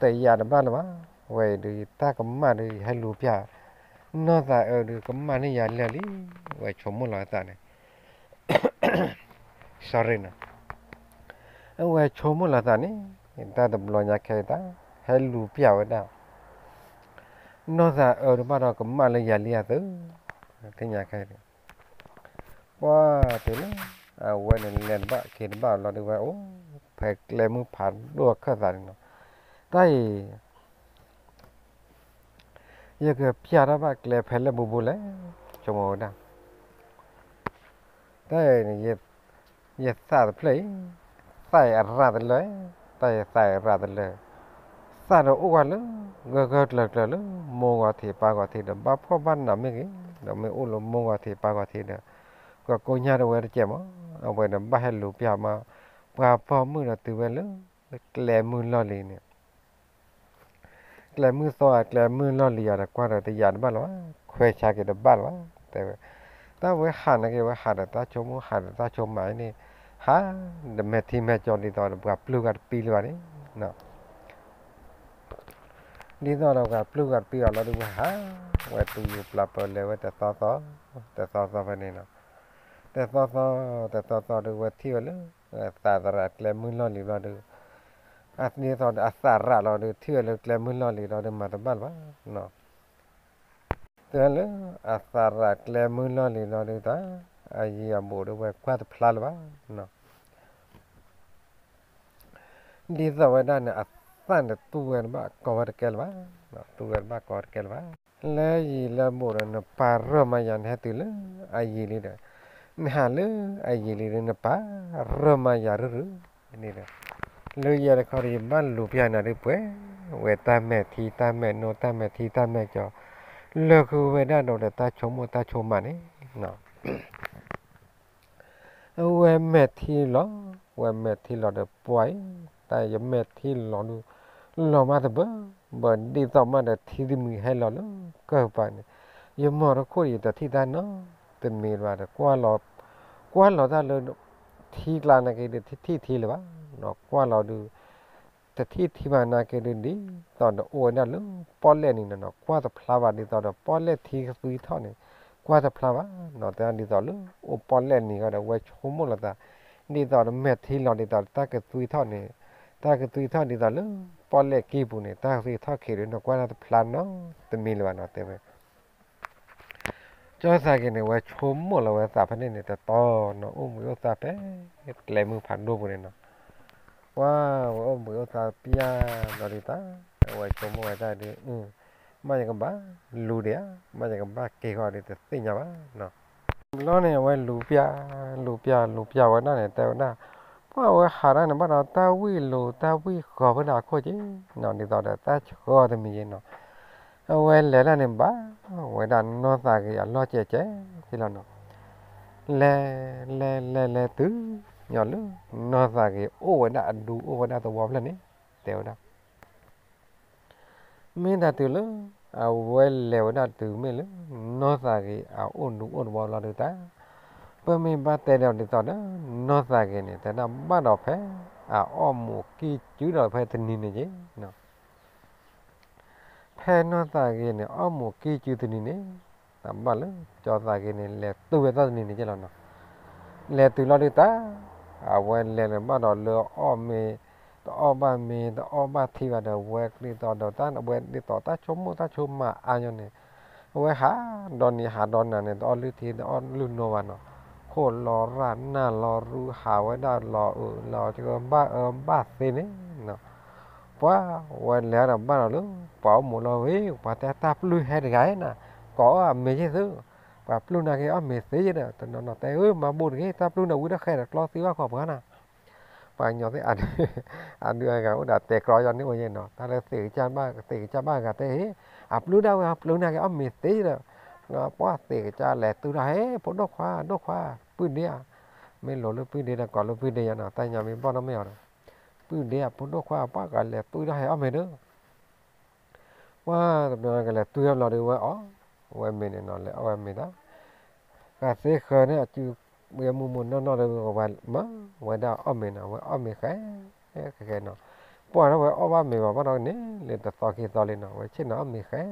တယာ်တဘၣ်လၢၤဘၣ်, ဝဲအံၤဒုး ယတၢ်ကမၣ်ဒုး ယဟဲလူၤပျၢ် နီၢ်သးအၢဒုး ကမၣ်န့ၢ်ယၤလၢာ်လံ, ဝဲဆိကမိၣ်လီၤသးန့ၣ် sorry နီၤ, အဝဲဆိကမိၣ်လီၤသးန့ၣ် တၢ်တဘျီညါခဲအံၤတၢ် ဟဲလူၤပျၢ်ဝဲဒၣ် နီၢ်သးအၢတဘၣ်ဒီး ကမၣ်လၢယၤလံအသု, သ့ၣ်ညါခဲအံၤ ပှၢ်တုၤလၢ အဝဲန့ၣ်လဲၤတဘၣ်က့ၤတဘၣ်လီၤဒုး ဝဲအိၣ်ဖဲကျဲမုၢ်ဖးဒိၣ်အခၢၣ်သးန့ၣ်နီၤ, တၢ်အံၤ ယကပျၢ်တၢ်ဘၣ်ကျဲဖဲလဲၣ်ဘိဘိလဲၣ်, ဆိကမိၣ်ဝဲဒၣ် တၢ်အံၤန့ၣ် ယသးတဖျၢၣ်အံၤ သးအံၤအရၣ်တလၢာ်, တၢ်အံၤသးအံၤအရၣ်တလၢာ်, သးဒီးအိၣ်ဝဲလၢ ဂၢၢ်ဂၢၢ်ကျၢၤကျၢၤလၢ မိၢ်ဂီၤထံးပၢ်ဂီၤထံးဒီး ဘၣ်ဖှီၣ်ဘၣ်နးမ့ၢ်ဂ့ၤ, ဒီးမ့ၢ်အိၣ်လၢမိၢ်ဂီၤထံးပၢ်ဂီၤထံးဒီး ကကိညၢ်တဝဲတကဲးမး, အဝဲဒီးဘၣ်ဟဲလူၤပျၢ်မး, ပှၤပိာ်မုၣ်ဒီးတုၤဝဲလၢ ကျဲမုၢ်လီၢ်လံၤန့ၣ် ကျဲမုၢ်သီဧါ ကျဲမုၢ်လီၢ်လံၤဧါဒီး ကွၢ်ဒီးတယာ်တဘၣ်လၢၤဘၣ်, ခွဲးဆါက့ၤတဘၣ်လၢၤဘၣ်, တဲဝဲ, တၢ်ဝဲဟးနာ်က့ၤ ဝဲဟးဒီးတၢ်ဆိကမိၣ် ဟးဒီးတၢ်ဆိကမးအံၤန့ၣ်, ဟးဒီးမဲာ်ထံမဲာ်ကၠီ ဒ်သိးဒီးပှၤပျုၢ်ဂၤတပံလၢၤဘၣ်န့ၣ် ဒ်သိးဒီးပှၤပျုၢ်ဂၤတပံအီၤလီၤဒုး ဝဲဟး, ဝဲသူၣ်ယူၤပျၢ်ပၢၤလဲၤဝဲတသီသီ, တသီသီဖဲန့ၣ်နီၤ, တသီသီ, တသီသီဒုး ဝဲထံၣ်ဝဲလၢ သးသရၣ်ကျဲမုၢ်လီၢ်လံၤဘျီဒုး, ဒ်သိးဒီးအသးရၣ်လီၤဒုး ထံၣ်ဝဲလၢကျဲမုၢ်လီၢ်လံၤလီၤဒုး မၤတဘၣ်လၢၤဘၣ်နီၤ, တဲလၢ အသးရၣ်ကျဲမုၢ်လီၢ်လံၤလီၤဒုး တၢ်အယံၤအဘူးဒုး ဝဲကွၢ်တဖျါလၢၤဘၣ်နီၤ ဒ်သိးဝဲဒၣ်န့ၣ် အသၣ်န့ၣ်တူၢ်ဝဲတဘၣ်ကီဝဲတကဲလၢၤဘၣ်, တူၢ်ဝဲတဘၣ်ကီတကဲလၢၤဘၣ်, လၢယံၤလၢဘူးဒီး နပာ်ရၢၢ်မးယၤ နဟဲတုၤလၢအယံၤလံဒီး, နဟးလၢအယံၤလံဒီး နပာ်ရၢၢ်မးယၤရုၢ်ရုၢ်န့ၣ်ဒီး, လၢယဲတခီဒီး ယဘၣ်လူၤပျၢ်နၤဒုးပှဲၤဝဲတၢ်မဲာ်ထံတၢ်မဲာ်နိတၢ်မဲာ်ထံတၢ်မဲာ်ကၠီ, လၢဃုဝဲဒၣ်ဒီးတၢ်ဆိကမိၣ်တၢ်ဆိကမးန့ၣ် အဝဲမဲာ်ထံလီၤ, ဝဲမဲာ်ထံလီၤဒီးပှၤအံၤ, တၢ်ယမဲာ်ထံလီၤဒုး, လီၤမးတဘၢ, ဘၢဒ်သိးမးဒီးထံတမံၤဟဲလီၤလၢကၢၢ်ပၤန့ၣ်, ယမီၢ်တခိၣ်ဒီးယတထံၣ်တၢ်နီတမံၤဘၣ်ဒီး ကွၢ်လီၤ, ကွၢ်လီၤတၢ်လၢ ထံကျါနာ်က့ဒုး တထံၣ်ထံလၢၤဘၣ်, ကွၢ်လီၤဒုး တထံၣ်ထံဘၣ်နာ်က့ဒုး ဒ်သိးဒီးအိၣ်ဝဲဒၣ်လၢပီၣ်လဲၣ်နံၤန့ၣ်နီၤ, ကွၢ်တဖျါဘၣ် ဒ်သိးဒီးပီၣ်လဲၣ်ထံကသွံထီၣ်န့ၣ်, ကွၢ်တဖျါဘၣ်နီၤ, တဲဒ်သိးလၢအိၣ်ပီၣ်လဲၣ်နံၤဃီဒီး ဝဲဆိကမိၣ်လီၤသး, ဒ်သိးဒီးမဲာ်ထံလီၤ ဒ်သိးဒီးတၢ်ကသွံထီၣ်န့ၣ်, တၢ်ကသွံထီၣ်ဒ်သိးလၢ ပီၣ်လဲၣ်က့ပူၤန့ၣ် တၢ်ကသွံထီၣ်ခံးဒုး နကွၢ်တၢ်တဖျါနီတမံၤလၢၤဘၣ်နီၤ တဲဝဲ ကၠီသးက့ၤန့ၣ် ဝဲဆိကမိၣ်လီၤဝဲသးဖဲန့ၣ်န့ၣ် တတီၤနီၤ အိၣ်ဘှံးအိၣ်သါဖဲ ကျဲမုၢ်ဖးဒိၣ်ပူၤန့ၣ်နီၤ, ပှၤဝဲအိၣ်ဘှံးအိၣ်သါပျၢ်လီၤဒုးတၢ်, အဝဲဆိကမိၣ်ဝဲတၢ်ဒုး, မ့ၢ်ယကဘၣ်လူၤဒံးဧါ, မ့ၢ်ယကဘၣ်က့ၤဃီဒုး တသ့ၣ်ညါဘၣ်နီၤ, ဘျီန့ၣ် အဝဲလူၤပျၢ် လူၤပျၢ် လူၤပျၢ်ဝဲဒၣ်န့ၣ် တဲဝဲဒၣ်, ပှၤဝဲဟးဒၣ်န့ၣ် ဘၣ်ဒီးတၢ်ဝံၣ်လိၤ တၢ်ဝံၣ်ဃီၤဖဲဒၣ်အခိၣ်က့နီၤ, ဒ်သိးဒီးတၢ်ဆှီတမံၤယ့နီၤ, အဝဲလဲၤဒၣ်န့ၣ် ဘၣ်ဝဲဒၣ်နီၢ်သးဂ့ၤအလီၢ်ကဲးကဲးလီၤနီၤ, လဲၤ လဲၤ လဲၤ လဲၤတုၤညီလၢ နီၢ်သးဂ့ၤအိၣ်ဝဲဒၣ်အဒူ အိၣ်ဝဲဒၣ်သဝီဖျၢၣ်န့ၣ် တဲဝဲဒၣ် မ့ၢ်တၢ်တုၤလၢ အဝဲလဲၤဝဲဒၣ်တုၤမ့ၢ်လၢ နီၢ်သးဂ့ၤအအိၣ်ဒူအိၣ်သဝီလီၤဒုးတၢ်, ပမ့ၢ်ဘၣ်တဲဒီးဒ်သိးဒီး နီၢ်သးဂ့ၤန့ၣ် တဲဒၣ်ဘၣ်ဒီးဖဲ အအီၣ်မူးကံၢ်စုဒီးဖဲတနံၤန့ၣ်က့နီၤ, ဖဲနီၢ်သးဂ့ၤန့ၣ် အီၣ်မူးကံၢ်စုတနံၤန့ၣ် တၢ်ဘၣ်လၢ ကၠီသးဂ့ၤန့ၣ် လဲၤတုၤဝဲသီတနံၤန့ၣ်က့လီၤနီၤ, လဲၤတုၤလီၤဒုးတၢ်, အဝဲလဲၤန့ၣ်ဘၣ်ဒီးလၢအီၣ်မ့ၤ တအီၣ်ဘၣ်မ့ၤ တအီၣ်ဘၣ်ထံဘၣ်ဒီး ဝဲဒ်သိးဒီးတၢ် ဝဲဒ်သိးတၢ်ဆိကမိၣ်တၢ်ဆိကမးအါညီန့ၣ်, အဝဲဟးဒီးနံၤဟးဒီးနၤန့ၣ် တအီၣ်လုၢ်ထံ တအီၣ်လုၢ်နိဘၣ်နီၤ, ခိၣ်လီၤရၣ်နၢ်လီၤရူ ဟးဝဲဒၣ်လီၤအုးလီၤကဘၣ်အၢဘၣ်သီန့ၣ်နီၤ, ပှၤဝဲလဲၤဒီးဘၣ်ဒီးလၢ ပှၤအိၣ်မူးလီၤဝဲ ပှၤတဲတၢ်ပျုၢ်ဟဲတဂၤနၤ, ကိးအီၣ်အမ့ၤယ့ၢ်သု, ပ အပျုၢ်နၤက့ၤအီၣ်မ့ၤသ့ဒီး တနီၤနီၤတဲဧၢ မၤဘူၣ်တဂ့ၤ တၢ်ပျုၢ်နၤဝံၤတဃဲဒီးကျီသံဘၣ်ခီပှၤနၤ, ပှၤကညီသ့ၣ်အဒုးအဂၤအိၣ်ဒီးတဲကြီယီၤန့ၣ်အိၣ်ယဲနီၤ တၢ်လၢသ့ၣ်ကစၢ်ဘၣ်သ့ၣ်ကစၢ်ဘၣ်ဂၤတဲဟ့ၣ် အပျုၢ်ဒၣ်ဝဲအပျုၢ်နၤက့ၤအီၣ်မ့ၤသ့ဒီး ပှၤသ့ၣ်ကစၢ်လဲၤတုၤဒီးဟဲ ဖိဒိၣ်ခွါ ဒိၣ်ခွါ ပုၢ်ဒ့ဧါ, မ့ၢ်လိၤလၢပုၢ်ဒ့ဒီး ကိးလၢပုၢ်ဒ့ယၤနီၤ တၢ်ညါမ့ၢ်ဘီၣ်နီၢ်မ့ၢ်အီၤဒီး ပုၢ်ဒ့ဧါ ဖိဒိၣ်ခွါ ပှၤကလဲၤတုၤဒီးဟဲအီၣ်မ့ၤဒီး ပှၤတဘျီကလဲၤတုၤဟဲဘျီဒီးဝဲအီၣ်, ဝဲမ့ၤန့ၣ်နီၤ လဲၤအီၣ်ဝဲမ့ၤတၢ် ဃးသ့ဃၢၤန့ၣ် အစုဝဲမူမူနီၢ်နီၢ်ဒီး မၤဝဲဒၣ်အီၣ်မ့ၤနီၤ ဝဲအီၣ်မ့ၤဃဲ ဃဲဃဲနီၤ, ပှၤဒီးဝဲအီၣ်ဘၣ်မ့ၤဘၣ်ဘၣ်ဒီးန့ၣ် လၢတသီခံသီလံနီၤ ဝဲဆ့ၣ်နီၤအီၣ်မ့ၤဃဲ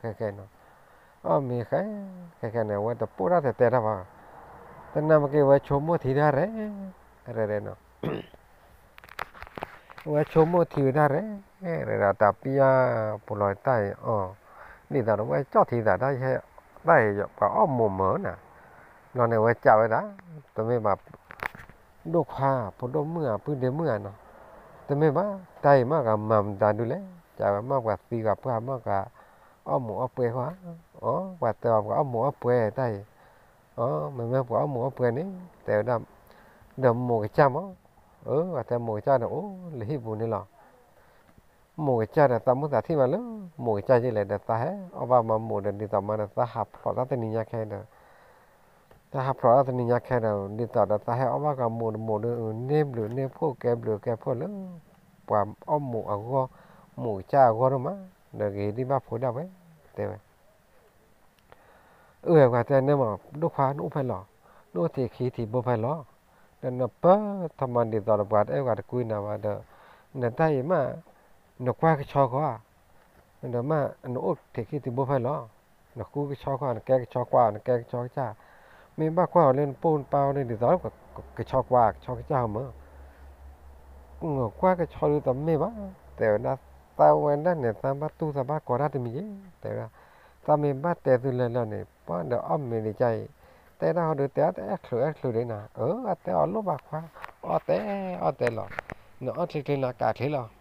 ဃဲဃဲနီၤ, အီၣ်မ့ၤဃဲ ဃဲဃဲန့ၣ် ဝဲတပိၢ်တၢ်တဲတဲတၢ်ဘၣ်, တနၤမ့ၢ်က့ၤဝဲဆိကမိၣ်ထံတၢ်ရဲၣ် ရဲၣ်ရဲၣ်နီၤ ဝဲဆိကမိၣ်ထံဝဲဒၣ်ရဲၣ် ရဲၣ်ဒီးတၢ်ပျၢ်ပူၤလီၤတၢ်အံၤအီၤ, ဒ်သိးဒီးဝဲကၠီၣ်ထံသးတၢ်ဟဲ တၢ်အံၤပှၤအီၣ်မိၢ်မၢနၤ, ဘျီန့ၣ်ဝဲကးဝဲဒၣ်, တမ့ၢ်ဘၣ်, ဒိၣ်ခွါ ဖိဒိၣ်မုၣ်ဧါ ပုၢ်ဒ့မုၣ်ဧါနီၤ, တမ့ၢ်ဘၣ် တၢ်အံၤမ့ၢ်ကမၤမတၤဒုလဲၣ်, ကးဝဲမ့ၢ်ပှၤသံပှၤပှၢ်မ့ၢ်က အီၣ်မိၢ်အီၣ်ပှဲၤဃီဧါ, အီ ပှၤတဲအီၤပှၤအီၣ်မိၢ်အီၣ်ပှဲၤတၢ်အံၤ, အီ မ့မ့ၢ်ပှၤအီၣ်မိၢ်အီၣ်ပှဲၤန့ၣ် တဲဝဲဒၣ်, ဒီးမိၢ်ကစၢ်မး, အၢ ပှၤတဲမိၢ်ကစၢ်ဒီးအိၣ်လၢဟံၣ်ပူၤန့ၣ်လီၤ. မိၢ်ကစၢ်ဒီးသးမုၢ်သးထံၣ်မးလၢ မိၢ်ကစၢ်ယ့ၣ်လဲၣ်ဒီးသးဟဲအီၣ်ဘၣ်မၤမိၢ်ဒီး ဒ်သိးမးဒီးသးဟးဖျိးတၢ်တနံၤညါခဲဒီး, သးဟးဖျိးတၢ်တနံၤညါခဲဒီး ဒ်သိးဒီးသးဟဲအီၣ်ဘၣ်ကမိၢ်တမိၢ်ဒီး န့ၢ်ဘျုးန့ၢ်ဖှိၣ်ကဲဘျုးကဲဖှိၣ်လၢ ပှၤအီၣ်မိၢ်အဂီၢ်, မိၢ်ကစၢ်အဂီၢ်ဒိၣ်မး, ဒီးဂ့ၤဒံးဘၣ်ဖိဒၣ်ဝဲ, တဲဝဲ အၢ ပှၤတဲန့ၣ်မး ဒိၣ်ခွါနအိၣ်ဖဲလဲၣ်, နအိၣ်ထံးခံထံးဘိဖဲလဲၣ်, ဒီးနပၢၢ်ထီၣ်မၤဒ်သိးဒီးပှၤတအဲၣ်ပှၤတကွံနၤဘၣ်ဒီး, နတၢ်အံၤမး, နကွၢ်ကဆီဃီဧါ, ဒီးမး နအိၣ်ထံးခံထံးဘိဖဲလဲၣ်, နဃုကဆီဃီ နကဲကဆီကွၢ် နကဲကဆီကစၢ်, မ့ၢ်ဘၣ်ကွၢ်အီၤလၢနပိၢ်နပၢ်အီၤန့ၣ်ဒ်သိး ကဆီကွၢ် ကဆီကစၢ်ဟီမး ကွၢ်ကဆီဒုတမ့ၢ်ဘၣ်, တဲဝဲဒၣ်, သးဝဲဒၣ်န့ၣ် သးဘၣ်တူၢ်သးဘၣ်ကီတၢ်တမံၤက့ၤ, တဲဝဲဒၣ်, သးမ့ၢ်ဘၣ်တဲသုလၢလၢန့ၣ် ပှၤဒီးအီၣ်မ့ၤဒံးကါအံၤ, တဲတၢ်ဟီဒုတဲအီၤတအဲၣ်ချုးအဲၣ်ချုးဒံးနၤ, အၢ အတဲအီၤလိၣ်ဘၣ်ခွါ, အီၣ်တဲအီၣ်တဲလီၤ, နအီၣ်ချ့ချ့နကးချ့လီၤ.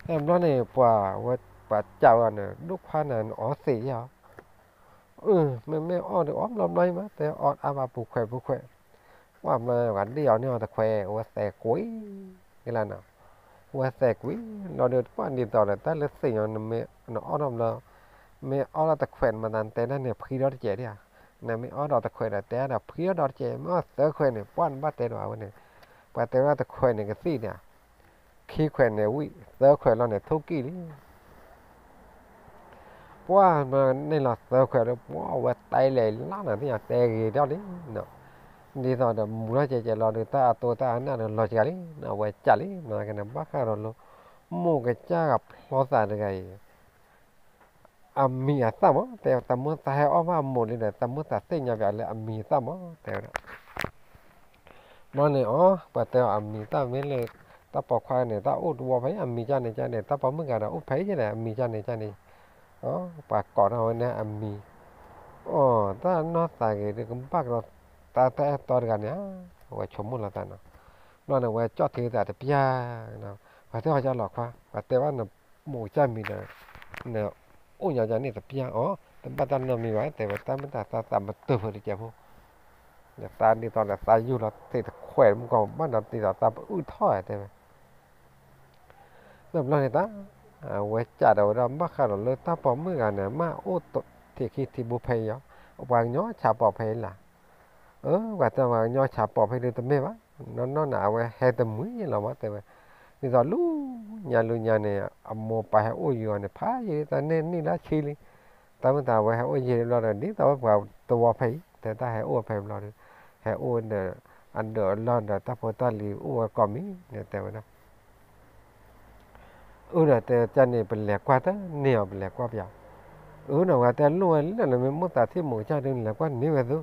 တဘျီန့ၣ် ပှၤဝဲ ပှၤကးဝဲန့ၣ် ဒိၣ်ခွါန့ၣ် နအီၣ်သ့ယဲၢ်ဧါ, မ့မ့ၢ်အီၣ်ဒီးအီၣ်ဘျီဘျီအံၤမး တဲအီၣ်အါဘၣ်ပူၤခွဲးပူၤခွဲး, ပှၤဘျီပှၤဒ့ၣ်အီၤန့ၢ်အီၤတခွဲး အဝဲသဲးကွံာ်, ကလၢနီၤ, ဝဲသဲးကွံာ်လီၤဒီး ပှၤဒ်သိးဒီး တၢ်လၢသ့ၣ်ညါန့ၣ် နအီၣ်ထီၣ်ဘျီ, မ့ၢ်အီၣ်ထီၣ်တခွဲးန့ၣ် မၤသးနတဲဒၣ်န့ၣ် ဖှံထီၣ်တစဲးဒၣ်ဧါ, နမ့ၢ်အီၣ်ဒီးတခွဲးဒီး တဲဒၣ်ဖှံထီၣ်ဒီးတစဲး, မ့ၢ်အီၣ်သၢခွဲးန့ၣ် ပှၤနဘၣ်တဲဒီးအဝဲန့ၣ်, ပှၤတဲဝဲဒၣ်တခွဲးန့ၣ်ကသံၣ်န့ၣ်, ခံခွဲးန့ၣ်ဝံၣ်, သၢခွဲးလီၤန့ၣ် ထိၣ်ကံၣ်လံ ပှၤန့ၢ်လီၤသၢခွဲးဒီး ပှၤဝဲတဲလဲၤလၢ်န့ၣ် သ့ၣ်ညါတဲဂ့ၤထီၣ်လံ, ဒ်သိးဒီးမူထီၣ်ကဲးကဲးလီၤဒီး တၢ်အတိၢ်တၢ်အနၢ်ဒီးလီၤစှၤလံ, အဝဲကးလံ, မ့ၢ်ကန့ၣ် ဘၣ်ဃးဒီးလၢ မိၢ်ကစၢ်ဂၤဖျီသးတဂၤအံၤ အမံၤအသၣ်မး, တဲသးမုၢ်သးဟဲအီၣ်ဘၣ်အမိၢ်လံဒီး သးမုၢ်သးသ့ၣ်ညါပၠးလၢအမံၤအသၣ်မး, တဲဝဲဒၣ် ဘျီန့ၣ်အီၤ ပှၤတဲအီၤအမံၤသၣ်မ့ၢ်လၢ တၢ်ပိာ်ခွါန့ၣ် တၢ်အိၣ်တဝီဖဲအံၤ အမံၤကၢ်န့ၣ်ကၢ်န့ၣ် တၢ်ပိာ်မုၣ်ဂၤဒီးအိၣ်ဖဲအံၤန့ၣ် အမံၤကၢ်န့ၣ်ကၢ်န့ၣ်, ပှၤကိးထီၣ်ဝဲန့ၣ်အမံၤ, အိၣ် တၢ်နီၢ်သးဂ့ၤဒီးကဘၣ်ကဒီး တၢ်တၢ်အဲၣ်တီတဂၤန့ၣ်ဧါ, အဝဲဆိကမိၣ်လီၤသးနီၤ, ဘျီန့ၣ် ဝဲကၠီၣ်ထံသးတပျၢ်, ပှၤတဲအီၤကၢ်လီၤခွါ ပှၤတဲဘၣ်နမိၢ်ကၠၢ်မံၤဒီး နအိၣ်ညီကၢ်န့ၣ်တပျၢ်အီၤ, တဘၣ်တၢ်နီတမံၤဘၣ် တဲဝဲ တၢ်မ့ၢ်တၢ်သးသးမတုၤဖုးတစဲးဖိ ဒီးသးဒ်သိးဒီးသးယူၢ်လီၤသ့ၣ်တခွဲးမုၢ်ကီၢ် ဘၣ်ဒီးဒ်သိးသးပအုၣ်ထီၣ်တဲဝဲ, လၢဘျီန့ၣ်တၢ် အဝဲကးဒီးဝဲဒၣ် ဘၣ်ဃးဒီးလၢတၢ်ပိာ်မုၣ်ဂၤန့ၣ် မ့ၢ်အိၣ်ထံးခံထံးဘိဖဲအံၤအီၤ, ပှၤကညီဆးပိာ်ဖဲအံၤလၢ်, အၢ ပှၤတဲပှၤကညီဆးပိာ်ဖဲဒုတမ့ၢ်ဘၣ်, နီၢ်နီၢ်န့ၣ် အဝဲဟဲတမှံၤလီၤမး တဲဝဲ, ဒ်သိးလူညါလူညါန့ၣ် အမိၢ်ပၢ်ဟဲအိၣ်ယံၤအီၤန့ၣ် ဖးယံၤတၢ်န့ၢ်နံၣ်လၢဆံလံ, တၢ်မ့ၢ်တၢ်အဝဲဟဲအိၣ်ယံၤဘျီဒီး ဒ်သိးဝဲပှၤတဝီဖဲအံၤ တဲတၢ်ဟဲအိၣ်ဖဲဘျီဒီး ဟဲအိၣ်ဒီး အဒၢးအလီၢ်ဒီးတၢ်ဖိတၢ်လံၤအိၣ်ဝဲကိးမံၤန့ၣ် တဲဝဲဒၣ် အၢ ဒီးတဲကၢ်န့ၣ် ပလဲၤကွၢ်တန့ၢ်အီၤ ပလဲၤကွၢ်ပယီၤ, အၢ ဒီးဝဲတဲလိၣ်ဝဲလၢာ်လၢ မ့ၢ်မိၢ်သးထံၣ်မိၢ်ကစၢ်ဒုး နလဲၤကွၢ်န့ၢ်ဝဲသု,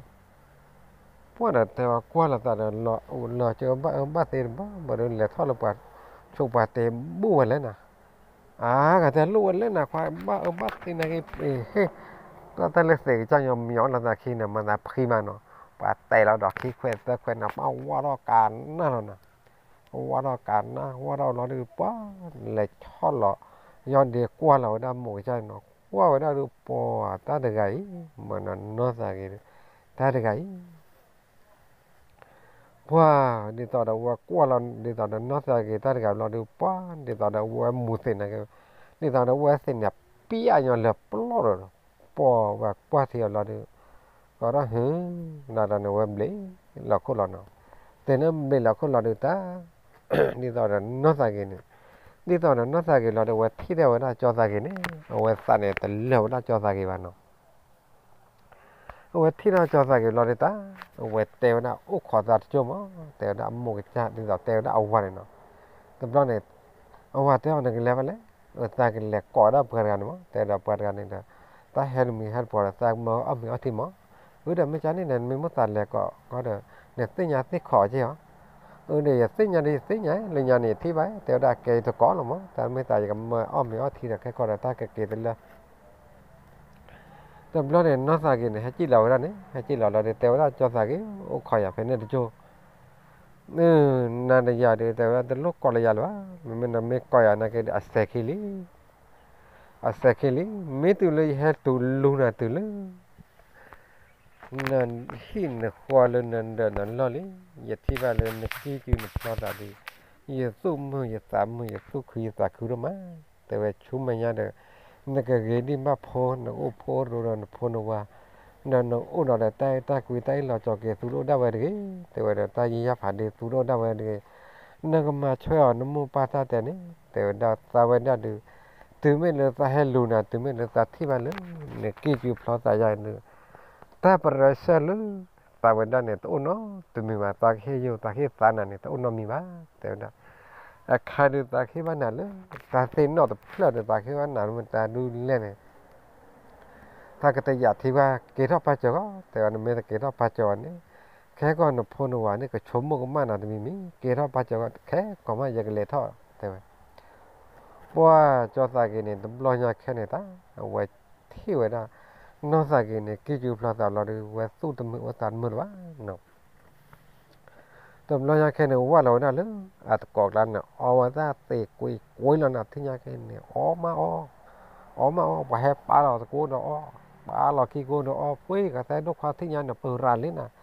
ပှၢ်ဒီးတဲဝဲကွၢ်လိာ်သးဒီး လီၤစၢၤဘၣ်အၢဘၣ်သီတဘၣ် ဘၣ်ဒီးလဲၤထီၣ်လၢပှၤဆိပှၤတဲဘူၣ်ဝဲလဲၣ်နီၤ, အါ ကတဲလိၣ်ဝဲလၢာ်နၤ ခွါဘၣ်အၢဘၣ်သီနာ်က့ ဟ့ၣ် တၢ်လၢသ့ၣ်ကစၢ်ညီမံၤအီၣ်လိာ်သးခံန့ၣ် မၤသးဖှံမးနီၤ, ပှၤတဲလီၤဒီးခံခွဲးသၢခွဲးန့ၣ် ပှၤဝါထီၣ်ကးနၢ်လီၤနီၤ, ဝါထီၣ်ကးနၢ် ဝါထီၣ်လီၤဒီး ပှၤလဲၤဆီၣ်လီၤ ယီၢ်ဒ့ကွၢ်လီၤဝဲဒၣ်မိၢ်ကစၢ်န့ၣ်နီၤ, ကွၢ်ဝဲဒၣ်ဒီး ပှၤတၢ်တဂၤအံၤ မ့ၢ်နီၢ်သးဂ့ၤ တၢ်တဂၤအံၤ ပှၤ ဒ်သိးဒီးဝဲကွၢ်လီၤ ဒ်သိးဒီးနီၢ်သးဂ့ၤတၢ်တဂၤဘျီဒီး ပှၤ ဒ်သိးဒီးဝဲမူသ့ၣ်န့ၣ်က့ ဒ်သိးဒီးဝဲသ့ၣ်န့ၣ် ပျၢ်ညီလၢပျီၢ်ဒီး ပှၤဝဲကွၢ်ထံအီၤလီၤဒီး ကဒီးဟု ဒ်သိးန့ၣ်ဝဲဘျ့လီၤခိၣ်လီၤနီၤ, တဲန့ၣ်ဘျ့လီၤခိၣ်လီၤဒီးတၢ် ဒ်သိးဒီးနီၢ်သးဂ့ၤန့ၣ် ဒ်သိးဒီးနီၢ်သးဂ့ၤလီၤဒီး အဝဲထံၣ်ဒၣ်ဝဲဒၣ်ကၠီသးဂ့ၤန့ၣ် အဝဲသးန့ၣ်တလၢာ်ဝဲဒၣ်ကၠီသးဂ့ၤဘၣ်နီၤ. အဝဲထံၣ်ဒၣ်ကၠီသးဂ့ၤလီၤဒီးတၢ် အဝဲတဲဝဲဒၣ်အိၣ်ခိးသးတကၠိၢ်မး တဲဝဲဒၣ်အမိၢ်ကစၢ် ဒ်သိးတဲဝဲဒၣ်အဝၤန့ၣ်နီၤ. တဘျီန့ၣ် အဝၤတဲအီၤ နကလဲၤဘၣ်လဲၣ်, အသးကလဲၤကိးဒၣ်ပှၤတဂၤန့ၣ်မး တဲဒီးပှၤတဂၤန့ၣ်ဒီး တၢ်ဟဲတမံၤဟဲတပှီၤဒီး သးကမၢအီၣ်မ့ၤအီထံမး, အၢ ဒီးမ့ၢ်ကန့ၣ်ဒီး နမ့ၢ်မိၣ်သးလဲၤကိးဃီဒီး နသ့ၣ်ညါသ့ၣ်ခိးက့ၢ်ဧါ. အၢ ဒီးယသ့ၣ်ညါဒီးယသ့ၣ်ညါ လၢညါန့ၣ်ယထံၣ်ဘၣ် တဲဝဲဒၣ်ကဲယတကိးလီၤမး တၢ်မ့ၢ်သးယကမၢအီၣ်မ့ၤအီထံဒီး ခဲကီးဒီးတၢ်ကက့ၤတလၢ တဘျီန့ၣ် နီၢ်သးဂ့ၤန့ၣ် ဟဲကံၣ်လီၤဝဲဒၣ်န့ၣ် ဟဲကံၣ်လီၤလီၤဒီး တဲဝဲဒၣ်ကၠီသးဂ့ၤ အိၣ်ခိးယၤဖဲန့ၣ်တကၠိၢ်, နၤဒီးယၤဒီး တဲဝဲဒၣ်တလိၣ်ကိးလၢယၤလၢၤဘၣ်, မ့မ့ၢ်နမ့ၢ်ကိးယၤနာ်က့ဒီး အစဲးခံလံ, အစဲးခံလံ, မ့ၢ်တုၤလၢယဟဲတုၤလူၤနၤတုၤလၢ နဟံၣ်နဃီလၢနဒၢးနလီၢ်လံ, ယထံၣ်ဘၣ်လၢနကံၢ်ကုနဖျီသးဒီး ယသူၣ်မုာ်ယသးမုာ် ယသူၣ်ခုယသးခုဒိၣ်မး, တဲဝဲဆူမဲာ်ညါဒီး နကဂ့ၤဒံးဘၣ်ဖိ နအိၣ်ဖိရိဒီးနဖိနဝၤ, ဒီးနအိၣ်ဒီးတၢ်အဲၣ်တၢ်ကွံတၢ်အ့ၣ်လိာ်ဆိးက့ သူတအိၣ်ဒၣ်ဝဲတဂ့ၤ, တဲဝဲဒီးတၢ်ယံာ်ယါဖးဒ့ သူတအိၣ်ဒၣ်ဝဲတဂ့ၤ, နကမၤဆွဲအီၤ နမိၢ်ပၢ်တၢ်တဲန့ၣ်, တဲဝဲဒၣ်သးဝဲဒၣ်ဒီး တုၤမ့ၢ်လၢသးဟဲလူၤနၤ တုၤမ့ၢ်လၢသးထံၣ်ဘၣ်လၢ နကံၢ်ကုဖျီသးယါဒီး တၢ်ပရၢစၢၢ်လၢ သးဝဲဒၣ်န့ၣ် တအိၣ်နီတမံၤဘၣ်, သးကဟ့ၣ်ယိာ် သးဟ့ၣ်သးနၤန့ၣ် တအိၣ်နီတမံၤဘၣ်, တဲဝဲဒၣ်, အခါဒီးသးကဟ့ၣ်ဘၣ်နၤလၢ တၢ်သ့ၣ်နီၣ်တဖျၢၣ်ဒီး သးကဟ့ၣ်ဘၣ်နၤမ့ၢ်တၢ်ဒုးလဲၣ်န့ၣ် သးကတယာ်ထံဘၣ် က့ၤထီၣ်ပာ်စၢၤဃီ, တဲဝဲ နမ့ၢ်တက့ၤထီၣ်ပာ်စၢၤအီၤန့ၣ် ခဲကီၢ်နဖိနဝၤန့ၣ် ကဆိကမိၣ်ကမၣ်နၤတမံၤမံၤ, က့ၤထီၣ်ပာ်စၢၤဃီ ခဲကိးမး ယကလဲၤထီၣ် တဲဝဲ ပှၤကၠီသးဂ့ၤန့ၣ် တဘျီညါခဲန့ၣ်တၢ် အဝဲထံၣ်ဝဲဒၣ် နီၢ်သးဂ့ၤန့ၣ် ကံၢ်ကုဖျီသးလီၤဒီး ဝဲသူၣ်တမုာ်အိၣ်သးတမုာ်လၢၤဘၣ်နီၤ. တဘျီညါခဲန့ၣ် ဝၢ်လီၤဝဲဒၣ်လၢ အတကိးကျါန့ၣ် အီဝဲဒၣ်သ့ၣ်ကွံကွံလီၤနီၤ, ထံၣ်ညါခဲန့ၣ် အီမးအီ, အီမးအီ, ပှၤဟဲပာ်လီၤသကိးဒီးအီ, ပာ်လီၤခံကိးဒီးအီ, ပှ့ၤကသဲဒိၣ်ခွါ ထံၣ်ညါန့ၣ် ပရၤလံနီၤ,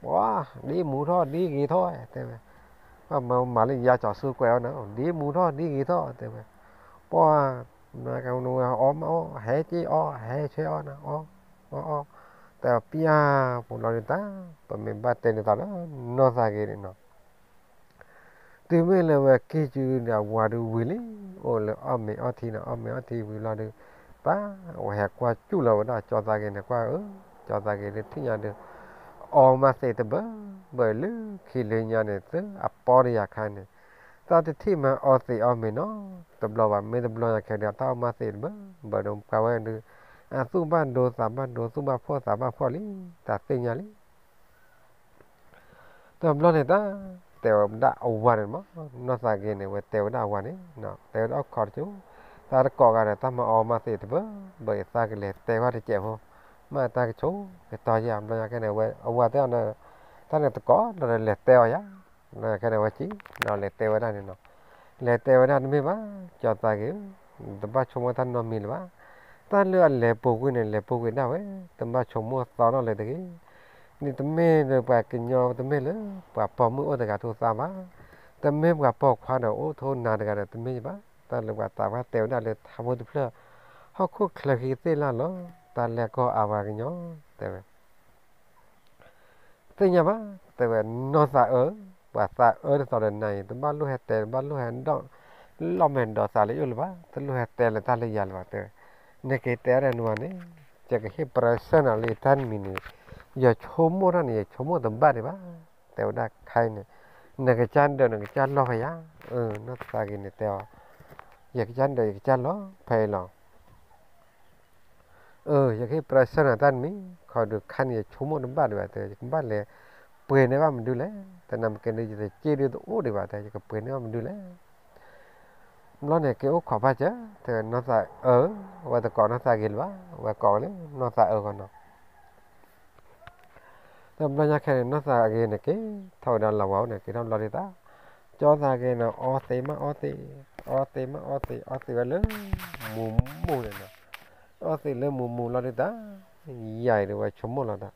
ပှၤ ဒ်မူထီၣ်ဒ်ဂ့ၤထီၣ် တဲဝဲ ပှၤမၤလၢယၤကၠီၤစုကွဲးအီၤန့ၣ် ဒ်မူထီၣ်ဒ်ဂ့ၤထီၣ် တဲဝဲ, ပှၤ နကနဝဲအီမးအီ, ဟဲက့ၤအီ, ဟဲဆဲအီနၤ, အီ, အီ, အီ, တၢ်ပျၢ်ပူၤလီၤဒုးတၢ်, ပမ့ၢ်ဘၣ်တဲန့ၢ်သးလၢ နီၢ်သးဂ့ၤန့ၣ်နီၤ, တုၤမ့ၢ်လၢဝဲကံၢ်ကုဒီးအဝၤဒုးဝံၤလံ, အိၣ်လၢအီၣ်မ့ၤအီထံန့ၣ် အီၣ်မ့ၤအီထံဝံၤလီၤဒုး, တၢ် အဝဲဟဲကွၢ်စူၣ်လီၤဝဲဒၣ်ကၠီသးဂ့ၤန့ၣ် ကွၢ်အၢ, ကၠီသးဂ့ၤဒုးထံၣ်ညါဒုး အီမးသ့ၣ်တဘၢဘၢလၢခံလၢညါန့ၣ် သုအပီတယၤခါန့ၣ် တၢ်တထံၣ်မးအီသ့ၣ်အီမ့ၤနီတဘျီဘၣ်, မ့ၢ်တဘျီညါခဲဒီး တၢ်အီမးသ့ၣ်တဘၢဘၢဒီး ပှၤဝဲဒုး အသူၣ်ဘၣ်ဒိသးဘၣ်ဒိ သူၣ်ဘၣ်ဖှီၣ်သးဘၣ်ဖှီၣ်လံ, တၢ်သ့ၣ်ညါလံ တဘျီန့ၣ်တၢ် တဲဝဲဒၣ်အဝၤန့ၣ်မး, နီၢ်သးဂ့ၤန့ၣ် ဝဲတဲဝဲဒၣ်အဝၤန့ၣ်, တဲဝဲဒၣ်အိၣ်ခိးတကၠိ, တၢ်တကိးဂၤဒီး တၢ်မၤအီမးသ့ၣ်တဘၢဘၢအံၤ သးကလဲၤတဲဘၣ်တစဲးဖိ, မ့ၢ်တၢ်ကဆိကတီၢ်ယၤ ဘျီညါခဲန့ၣ် ဝဲအဝၤတဲအီၤန့ၣ်, တၢ်န့ၣ်တကိးလီၤဒီးလဲၤတဲအီၤယၤ, ဘျီညါခဲန့ၣ် ဝဲကံၣ် ဒီးလဲၤတဲဝဲဒၣ်န့ၣ်နီၤ, လဲၤတဲဝဲဒၣ်တမ့ၢ်ဘၣ်, ကၠီသးဂ့ၤဧၢ, တဘၣ်ဆိကမိၣ်တၢ်နီတမံၤလၢၤဘၣ်, တၢ်လၢအလဲၤပူၤကွံာ်န့ၣ် လဲၤပူၤကွံာ်ဒၣ်ဝဲ, တဘၣ်ဆိကမိၣ်သီထီၣ်လၢၤတဂ့ၤ န့ၣ်တမ့ၢ်လၢပှၤကညီ တမ့ၢ်လၢပှၤပိာ်မုၣ်အိၣ်တဂၤထိသးဘၣ်, တမ့ၢ်ပှၤပိာ်ခွါဒီးအိၣ်ထိနၤတဂၤဒီး တမ့ၢ်ဘၣ်, တၢ်လၢပှၤသးပှၢ်တဲဝဲဒၣ်လၢထးဖိတဖျၢၣ်, ဟီၣ်ခိၣ်ချၢဃံသ့ၣ်လၢ်လီၤ, တၢ်လဲၤကီၢ်အါပှၤကညီ, တဲဝဲ သ့ၣ်ညါဘၣ်, တဲဝဲ နီၢ်သးအၢ, ပှၤသးအၢတသီဒီးနၤအံၤ တဘၣ်လိၣ်ဟဲတဲ တဘၣ်လိၣ်ဟဲဒီး လီၤမဲာ်ဒီးသးလၢယအိၣ်လၢၤဘၣ်, တလိၣ်ဟဲတဲလၢတၢ်လၢယၤလၢၤဘၣ်, တဲဝဲ, နက့ၤတဲအီၤဒီးနဝၤန့ၣ်, ယကဟ့ၣ်ပရၢစၢၢ်နၤလၢယတၢ်တမံၤန့ၣ်, ယဆိကမိၣ်တၢ်န့ၣ် ယဆိကမိၣ်တဘၣ်ဒံးဘၣ်, တဲဝဲဒၣ်ခဲအံၤန့ၣ်, နကစၢ်ဒၢးနကစၢ်လီၢ်ဖဲယၤ, နီၢ်သးဂ့ၤန့ၣ်တဲအီၤ, ယကစၢ်ဒၢးယကစၢ်လီၢ်ဖဲအံၤလီၤ အၢ ယကဟ့ၣ်ပရၢစၢၢ်နၤတၢ်တမံၤ, ခီဒုးခါန့ၣ် ယဆိကမိၣ်တဘၣ်ဒံးဘၣ်တဲ ယကဘၣ်လဲၤပှ့ၤန့ၢ်ဘၣ်မနုၤလဲၣ်, တနၤမ့ၢ်ကဲဒုး ယတစ့ဒုးတအိၣ်ဒံးဘၣ်တဲ ယကပှ့ၤန့ၢ်ဘၣ်မနုၤလဲၣ်. ဘျီန့ၣ် က့ၤအိၣ်ခိးဘၣ်စၢၤ တဲနီၢ်သးအၢ, ဝဲတကိးနီၢ်သးဂ့ၤလၢၤဘၣ်, ဝဲကိးလၢနီၢ်သးအၢဂီၢ်နီၤ တဘျီညါခဲန့ၣ် နီၢ်သးဂ့ၤန့ၣ် က့ၤထီၣ်ဝဲဒၣ်လၢဝၤအိၣ်န့ၣ် က့ၤထီၣ်ဘျီဒ်သး, ကၠီသးဂ့ၤန့ၣ် အီသံးမးအီသံး, အီသံးမးအီသံး, အီသံးဝဲလၢ မူးမူးန့ၣ်နီၤ, အီသံးလၢမုာ်မုာ်လီၤဒုးတၢ်, ယၤအံၤဒုးဝဲဆိကမိၣ်လီၤတၢ်,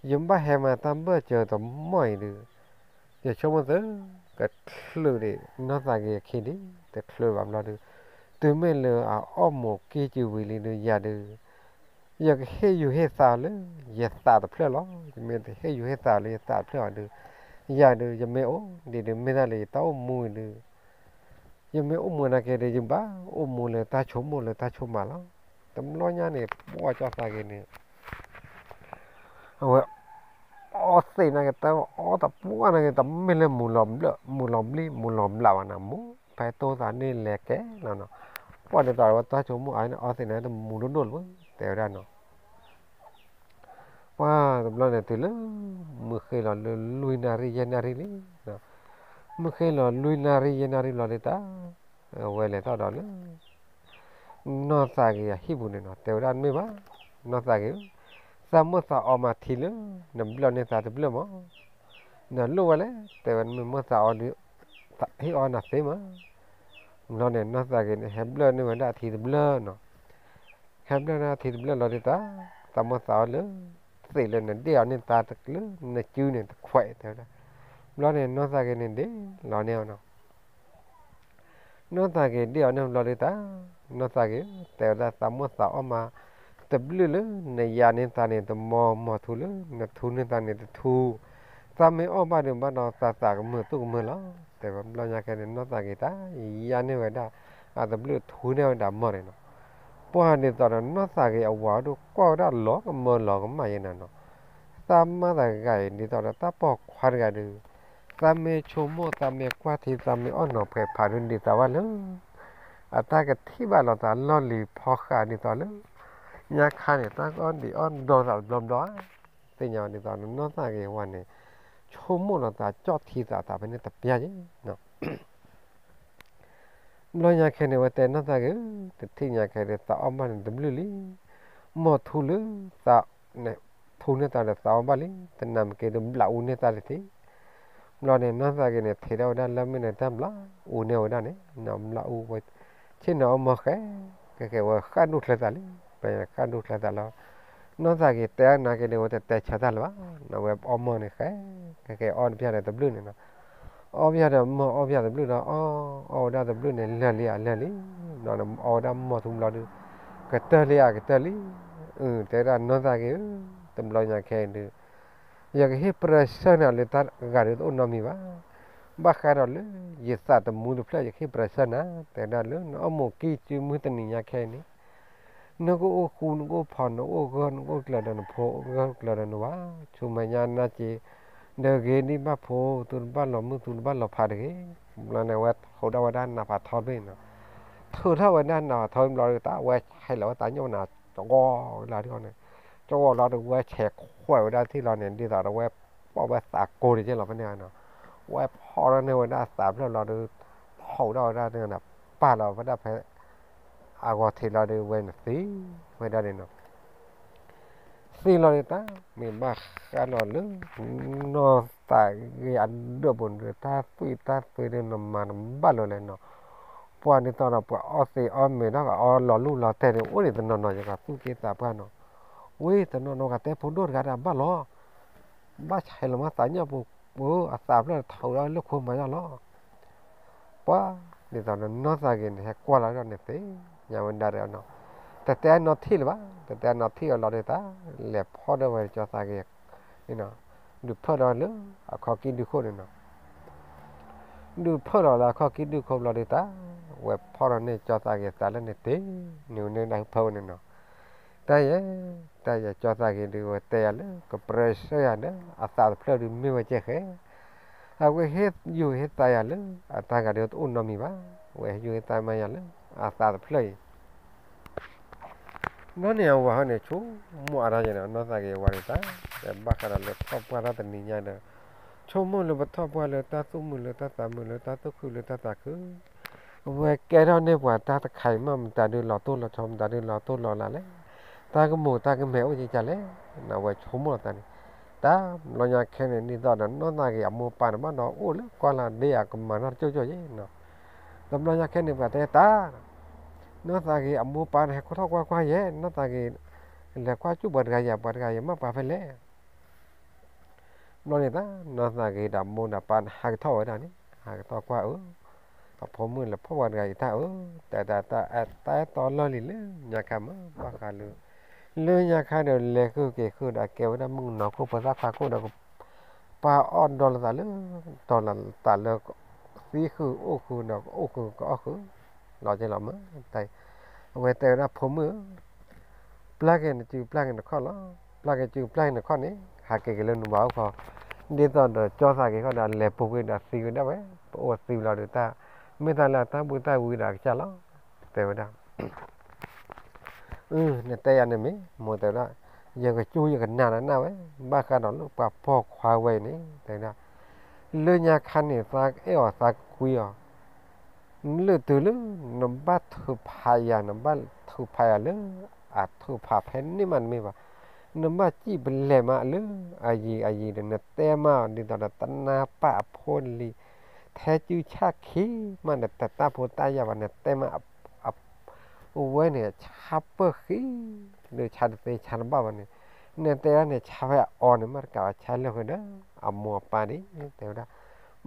ယဘၣ်ဟဲမၤတၢ်ဘၢၣ်စၢၤတမီၢ်အံၤဒုး, ယဆိကမိၣ်သု, ကချုးဒံးနီၢ်သးက့ၤအခံဒံး, တချုးဘၣ်ဘျီဒုး, တုၤမ့ၢ်လၢအအီၣ်မူးကံစုာ်ဝံၤလံဒုးယၤဒုး ယကဟ့ၣ်ယူၤဟ့ၣ်သးအီၤလၢ ယသးတဖျၢၣ်လီၤ. ယမ့ၢ်တဟ့ၣ်ယူၤဟ့ၣ်သးအီၤလၢယသးတဖျၢၣ်ဘၣ်ဒုး, ယၤဒုး ယမ့ၢ်အိၣ်ဒံးဒုး မ့ၢ်ဒၣ်လၢယတၢ်အိၣ်မူအံၤဒုး, ယမ့ၢ်အိၣ်မူနာ်က့ဒုး ယဘၣ်အိၣ်မူလၢတၢ်ဆိကမိၣ်လၢတၢ်ဆိကမးလီၤ. တဘျီညါန့ၣ် ပှၢ်ကၠီသးက့ၤန့ၣ် အဝဲ အီသံးနာ်က့ၤ တၢ်အီတပှၢ်နာ်က့ၤ တမ့ၢ်လၢမုာ်လီၤဘျၢၣ် မုာ်လီၤဘျံး မုာ်လီၤဘျးဘၣ်နီၤ မူဖဲတိသးန့ၣ်လဲၤကဲလီၤနီၤ. ပှၢ်ဒ်သိးဒီးဝဲတၢ်ဆိကမိၣ်အါန့ၣ် အီသံးနာ်က့ၤ တမုာ်ဒိၣ်ဒိၣ်လၢၤ တဲဝဲဒၣ်နီၤ. ပှၢ်တဘျီန့ၣ်တုၤလၢ မုၢ်ဃ့လီၤလၢလွံၢ်နၣ်ရံၣ်ယဲၢ်နၣ်ရံၣ်လံ. မုၢ်ဃ့လီၤလွံၢ်နၣ်ရံၣ်ယဲၢ်နၣ်ရံၣ်ဘျီဒုးတၢ် ဝဲလဲၤထီၣ်ဒီးလၢ နီၢ်သးက့ၤအဟံၣ်ပူၤန့ၣ်နီၤ တဲဝဲဒၣ်မ့ၢ်ဘၣ်, နီၢ်သးက့ၤဧၢ, သးမိၣ်သးအီမၤထံလၢ နဘျၢၣ်န့ၢ်သးတဘျၢၣ်မး, နလိၣ်ဝဲလဲၣ် တဲဝဲ နမ့ၢ်မိၣ်သးအီဒုး ဟ့ၣ်အီနၤသ့မး. ဘျီန့ၣ် နီၢ်သးက့ၤန့ၣ် ဟဲဘျၢၣ်န့ၢ်ဝဲဒၣ်အထံတဘျၢၣ်နီၤ. ဟဲဘျၢၣ်န့ၢ်အထံတဘျၢၣ်လီၤဒုးတၢ် သးမိၣ်သးအီလၢ သံးလၢနဒ့ၣ်အီၤန့ၢ်သးတကလုာ် နစုန့ၣ်တခွဲး တဲဝဲဒၣ်. ဘျီန့ၣ် နီၢ်သးက့ၤန့ၣ်ဒ့ၣ်လီၤန့ၢ်အီၤနီၤ. နီၢ်သးက့ၤဒ့ၣ်အီၤန့ၣ်ဘျီဒုးတၢ်, နီၢ်သးက့ၤ တဲဝဲဒၣ် သးမိၣ်သးအီမး တဘျုးလၢ နယၤန့ၢ်သးန့ၣ်တမီၢ် မီၢ်ထူလၢ နထူန့ၢ်သးန့ၣ်တထူ, သးမ့ၢ်အီၣ်ဘၣ်ဒုးဘၣ်ဒီး သးသးကမုာ်သူၣ်ကမုာ်လီၤ. တဲဝဲဘျီညါခဲန့ၣ် နီၢ်သးက့ၤတၢ် ယၤန့ၢ်ဝဲဒၣ် အတဘျုးထူန့ၢ်ဝဲဒၣ်မီၢ်န့ၣ်နီၤ. ပှၢ်ဒ်သိးဒီး နီၢ်သးက့ၤအဝၤဒိၣ်ကွၢ်ဝဲဒၣ်လီၤကမၢလီၤကမၣ်ယဲနီၤနီၤ. သးမါတဂၤအံၤ ဒ်သိးဒီးတၢ်ပိာ်ခွါတဂၤဒုး, သးမ့ၢ်ဆိကမိၣ် သးမ့ၢ်ကွၢ်ထံ သးမ့ၢ်အီၣ်နီၤဖှဲးဖးဒုး ဒ်သိးဝဲလၢ အတၢ်ကထံၣ်ဘၣ်လိာ်သးလီၢ်လံၤဖီဃာ်ဒ်သိးလၢ ညါခါန့ၣ် တၢ်ကအီၣ်ဒံးအီၣ်ဒီသးတဘျီဘျီ, သ့ၣ်ညါဒ်သိးနီၢ်သးက့ၤဝဲန့ၣ် ဆိကမိၣ်လိာ်သးကၠီၣ်ထံသးသးဖဲန့ၣ်တပျၢ်ယဲ ဘျီညါခဲန့ၣ် ဝဲတဲနီၢ်သးက့ၤဧၢ, တထံၣ်ညါခဲဒုး သးအီၣ်ဘၣ်န့ၣ်တဘျုးလံ. မီၢ်ထူလၢ သးန့ၣ် ထူန့ၢ်သးဒီးသးအီၣ်ဘၣ်လံ, တနၤမ့ၢ်က့ၤဒုးဘျးအူန့ၢ်သးတထံၣ်. ဘျီန့ၣ် နီၢ်သးက့ၤန့ၣ် ထံၣ်ဒၣ်ဝဲဒၣ်လၢမ့ၢ်န့ၣ်တၢ်ဘျးအူန့ၢ်ဝဲဒၣ်န့ၣ် နီၢ်ဘျးအူဝဲ ဆ့ၣ်နီၤအီၣ်မီၢ်ဃဲ, ကဲကဲဝဲဃၣ်ဒူၣ်ချၢသးလံ, ပှၤဃၣ်ဒူၣ်ချၢသးလီၤ. နီၢ်သးက့ၤတဲအါနာ်က့ၤဒုး ဝဲတတဲဆၢတၢ်လၢၤဘၣ်, နီၢ်ဝဲအီၣ်မီၢ်န့ၣ်ဃဲ, ကဲကဲအီၣ်တပျၢ်ဒီးတဘျုးန့ၣ်နီၤ. အီၣ်ပျၢ်ဒီးမီၢ် အီၣ်ပျၢ်တဘျုးဒီး အီၣ် အီၣ်ဝဲဒၣ်တဘျုးန့ၣ် လၢာ်လံဧါ လၢာ်လံ, ဘျီန့ၣ် အီၣ်ဝဲဒၣ်မီၢ်ထူဘျီဒုး ကတၢၢ်လံဧါ ကတၢၢ်လံ. အၢ တဲဒၣ်နီၢ်သးက့ၤဧၢ, တဘျီညါခဲဒုး ယကဟ့ၣ်ပြၢဆၢနၤလၢတၢ်ဂၤဒုးတအိၣ်နီတမံၤဘၣ်. ဘၣ်ဃးဒီးလၢ ယသးတမူတဖျၢၣ် ယကဟ့ၣ်ပြၢဆၢနၤ, တဲဒၣ်လၢနအီၣ်မူးကံစုာ်မုၢ်တနံၤညါခဲအံၤန့ၣ် နကအိၣ်ဃူ နကအိၣ်ဖိး နကအိၣ်ဂၢၢ် နကအိၣ်ကျၢၤဒီးနဖိ ဂၢၢ်ကျၢၤဒီးနဝၤ, ဆူမဲာ်ညါနါစ့ ဒီးဂ့ၤဒံးဘၣ်ဖိ သုတဘၣ်လီၤမုၢ် သုတဘၣ်လီၤဖးတဂ့ၤ. ဘျီန့ၣ်ဝဲထိးထီၣ်ဝဲဒၣ်နးဖးထီတဘ့ၣ်နီၤ, ထိးထီၣ်ဝဲဒၣ်နးဖးထီဘျီဒုး တၢ်ဝဲဆဲးလီၤဝဲတၢ်ညိၣ်နၤ ကဝီၤလၢဒ်န့ၣ်, ကဝီၤလီၤဒုး ဝဲဆဲးခွဲးဝဲဒၣ်ထံၣ်လီၤန့ၣ် ဒ်သိးဒီးဝဲပိာ်ဝဲသးကိးတက့ၢ်လီၤဖဲန့ၣ်နီၤ, ဝဲဖီၣ်ထီၣ်န့ၢ်ဝဲဒၣ်သးဖျၢၣ်လီၤဒုး ထိးထီၣ်ဝဲဒၣ်န့ၣ် ပာ်လီၤဝဲဒၣ်ဖဲ အဂီၤထံးလီၤဒုး ဝဲန့ၣ်သံဝဲဒၣ်န့ၣ်နီၤ. သံလီၤဒုးတၢ် မ့ၢ်ဘၣ်ဃးဒီးလၢ နီၢ်သးဂ့ၤအဒၢးပူၤန့ၣ်ဒုး တၢ်သွံၣ်တၢ်သွဲဒုးနမၤတဘၣ်လၢၤလဲၣ်နီၤ. ပှၤဒ်သိးဒီးပှၤအီသံးအီမ့ၤဒီး အီလီၤလူၢ်လီၤတဲာ်န့ၣ် အိၣ်ဒံးတနီၤနီၤ ယကသူၣ်က့သးပှၢ်နီၤ. ဝံၤတနီၤနီၤ ကတဲဖိဒိၣ်တဂၤဒီးဘၣ်လီၤ ဘၣ်ဆဲးလီၤမ့ၢ်သးညၣ်ပူၤ အသးဖျၢၣ်ထီၣ်ဝဲဒၣ်လၢခိမၤယၢ်လီၤ. ပှၤဒ်သိးဒီးနီၢ်သးဂ့ၤန့ၣ် ဟဲကွၢ်လီၤဒီးန့ၣ်သ့ၣ်ညါဝဲဒၣ်ဒီးနီၤ, တတဲအနီၢ်ထံၣ်လၢၤဘၣ်, တတဲအနီၢ်ထံၣ်အီၤလီၤဒုးတၢ် လဲၤဖီၣ်ဒီးဝဲကၠီသးဂ့ၤ ဒုးဖၢၣ်ဒီးလၢအခီၣ်ကံၢ်ဒုၣ်ခိၣ်န့ၣ်နီၤ. ဒုးဖၢၣ်ဒီးလၢအခီၣ်ကံၢ်ဒုၣ်ခိၣ်ဘျီဒုးတၢ် ဝဲဖီၣ်ဒီးန့ၢ်ကၠီသးဂ့ၤသးလၢန့ၣ်တ့ၢ် န့ၣ်ဝဲန့ၣ်ဒၣ်ဖၢဝဲန့ၣ်နီၤ. တၢ်ယဲ, တၢ်ယဲ ကၠီသးဂ့ၤဒုးဝဲတဲယၤလၢ ကပြၢဆှၢယၤဒီးအသးတဖျၢၣ်ဒုးမ့ၢ်ဝဲကဲဃဲ, အဝဲဟ့ၣ်ယုၢ်ဟ့ၣ်သးယၤလၢ အတၢ်ဂၤဒုးတအိၣ်နီတမံၤဘၣ်, အဝဲဟ့ၣ်ယုၢ်ဟ့ၣ်သးမၤယၤလၢ အသးတဖျၢၣ်အံၤ နီၢ်န့ၣ်အဝၤဟီန့ၣ် ဆိကမိၣ်အါထီၣ်ယဲနီၤ, နီၢ်သးဂ့ၤအဝၤန့ၣ်တၢ် ဘၣ်ဃးဒီးလၢထီၣ်ပှၢ်တၢ်တနံၤညါဒီး ဆိကမိၣ်လၢပထီၣ်ပှၢ်လၢတၢ်သူၣ်မုာ်လၢတၢ်သးမုာ်လၢတၢ်သူၣ်ခုၣ်လၢတၢ်သး ခုၣ်, အဝဲကဲထီၣ်န့ၢ်ပှၤတၢ်တခါအံၤမး မတၤဒုးလီၤတိၢ်လီၤဆီ မတၤဒုးလီၤတိၢ်လီၤလးလဲၣ်, တၢ်ကမူၤတၢ်ကမဲာ်အိၣ်ကကလဲၣ်, အဝဲဆိကမိၣ်လီၤသးန့ၣ်, တၢ်ဘျီညါခဲန့ၣ် ဒ်သိးဒီးနီၢ်သးဂ့ၤအမိၢ်ပၢ်န့ၣ် ဘၣ်ဒီးအိၣ်လၢကီၢ်လၢဒ့ဧါ ကမၤနီၢ်တကၠိၢ်ကၠိၢ်ယဲနီၤ, တဘျီညါခဲန့ၣ် ပှၤတဲတၢ် နီၢ်သးဂ့ၤအမိၢ်ပၢ်န့ၣ် ဟဲခိၣ်ထီၣ်ကွၢ်ကွၢ်ယဲ, နီၢ်သးဂ့ၤ လဲၤကွၢ်ကၠူၣ်ပှၤတဂၤယဲ, ပှၤတဂၤယဲမ့ၢ်ပှၤဖဲလဲၣ်. ဘျီန့ၣ်သး နီၢ်သးဂ့ၤဒီးမိၢ်ဒီးပၢ်န့ၣ် ဟးကထီၣ်ဝဲဒၣ်န့ၣ်, ဟးကထီၣ်ကွၢ်အၢ, အဖိမုၣ်လဲၤဖီၣ်ပှၤတဂၤအံၤတၢ်အၢ, တဲဒၣ်တၢ်အဲၣ်တီလီၢ်လံၤလၢညါခါမး, ဘၣ်ဃးလၢ လၢညါခါဒီး လဲၤဃုာ်က့ၤဃုာ်ဒီး ကဲဝဲဒၣ်မုၣ်ကနီၤခိၣ်ဖိသၣ်ခွါခိၣ်ဒီး ပၢ်အီၣ်ဒီလီၤသးလၢ ဒီလီၤသးလၢ သံဃုာ်အိၣ်ဃုာ်ဒီး ကအိၣ်ဃုာ်ကအီၣ်ဃုာ် လီၤကဲလီၤမး, အဝဲတဲဝဲဒၣ်ဖိမုၣ်ဧၢ, ပျၢ်က့ၤနစုပျၢ်က့ၤနခီၣ်လီၤ, ပျၢ်က့ၤစုပျၢ်က့ၤနခီၣ်န့ၣ် ဟးက့ၤက့ၤလၢနဝၤအိၣ်ခီ, ဒ်သိးဒီးကၠီသးက့ၤခီၣ်ဒီး လဲၤပူၤကွံာ်ဒီးသံကွံာ်ဒၣ်ဝဲ, ပအိၣ်သံလီၤဒီးတၢ်, မ့ၢ်တၢ်လၢတၢ်ဘူၣ်တၢ်ဝံဒီးအကစၢ်လီၤ, တဲဝဲဒၣ် အၢ နတဲယၤန့ၣ်မ့ၢ် မိၢ်တဲဝဲဒၣ်, ယကစူယကနာ်ဒီးနၢ်ဝဲ, ဘၣ်ဃးဒီးလၢပှၤပိာ်ခွါဝဲအံၤန့ၣ် တဲဝဲဒၣ်, လၢညါခါန့ၣ် သးအဲၣ်အီၤသးကကွံအီၤ, လၢတုၤလၢ နဘၣ်ထုးဖးယၤ နဘၣ်ထုးဖးယၤလၢ အထုးဖးဖဲန့ၣ်မးတမ့ၢ်ဘၣ်, နဘၣ်စံၣ်ပလဲၤမးလၢ အယံၤအယံၤဒီး နတဲမးဒ်သိးဒီးတနါပၢ်အဖိလံၤ ထဲကုဆၣ်ခံမးဒီး တတၢ်ဖိတၢ်ယာ်ဘၣ် နတဲမး အဝဲန့ၣ် ဆါပၢၢ်ဃံ ဒီးဆါတသ့ဆါတဘၣ်ဘၣ်န့ၣ်, နတဲဒၣ်န့ၣ် ဆါဖဲအအီၤန့ၣ် မ့ၢ်တကးဘၣ် ဆါလၢာ်ဃုာ်ဒီး အမိၢ်အပၢ်ဒၣ် တဲဝဲဒၣ်,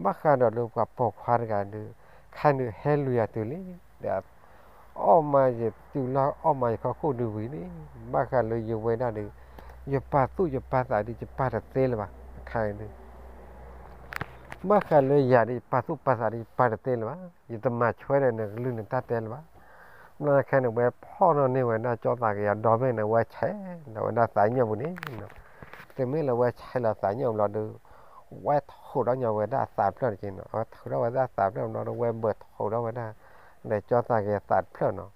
ဘၣ်ဃးဒီးလၢပှၤပိာ်ခွါတဂၤဒီး ခါဒုးဟဲလူၤယၤတုၤလံ, ဒီး အီၣ်မးယတုၤလၢအီၣ်မးယခီခိၣ်ဒုးဝံၤန့ၣ်, ဘၣ်ဃးလၢယဝဲဒၣ်ဒီး ယပာ်သူၣ်ယပာ်သးဒီး ယပာ်တသ့လၢၤဘၣ်, အခါအံၤဒုး ဘၣ်ဃးလၢယၤဒီး ယပာ်သူၣ်ပာ်သးဒီး ယပာ်တသ့လၢၤဘၣ်, ယတမၤဆွဲဒီးနကလုၢ်နတၢ်တဲလၢၤဘၣ်. ဘျီခဲန့ၣ် ဝဲဖီၣ်နီၣ်န့ၢ်ဝဲဒၣ်ကၠီသးက့ၤအဒီဘ့ၣ်န့ၣ် ဝဲဆဲးဒီးဝဲဒၣ်သးညၣ်ပူၤန့ၣ်, တုၤမ့ၢ်လၢဝဲဆဲးလီၤသးညၣ်ပူၤလီၤဒီး ဝဲထိးထီၣ်ညီဝဲဒၣ်အသးတဖျၢၣ်တက့ၢ်နီၤ, ဝဲထိးထီၣ်ဝဲဒၣ်သးတဖျၢၣ်ဘျီဒီး ဝဲဘၢၣ်ထိးထီၣ်ဝဲဒၣ် ဒီးကၠီသးက့ၤအသးတဖျၢၣ်နီၤ.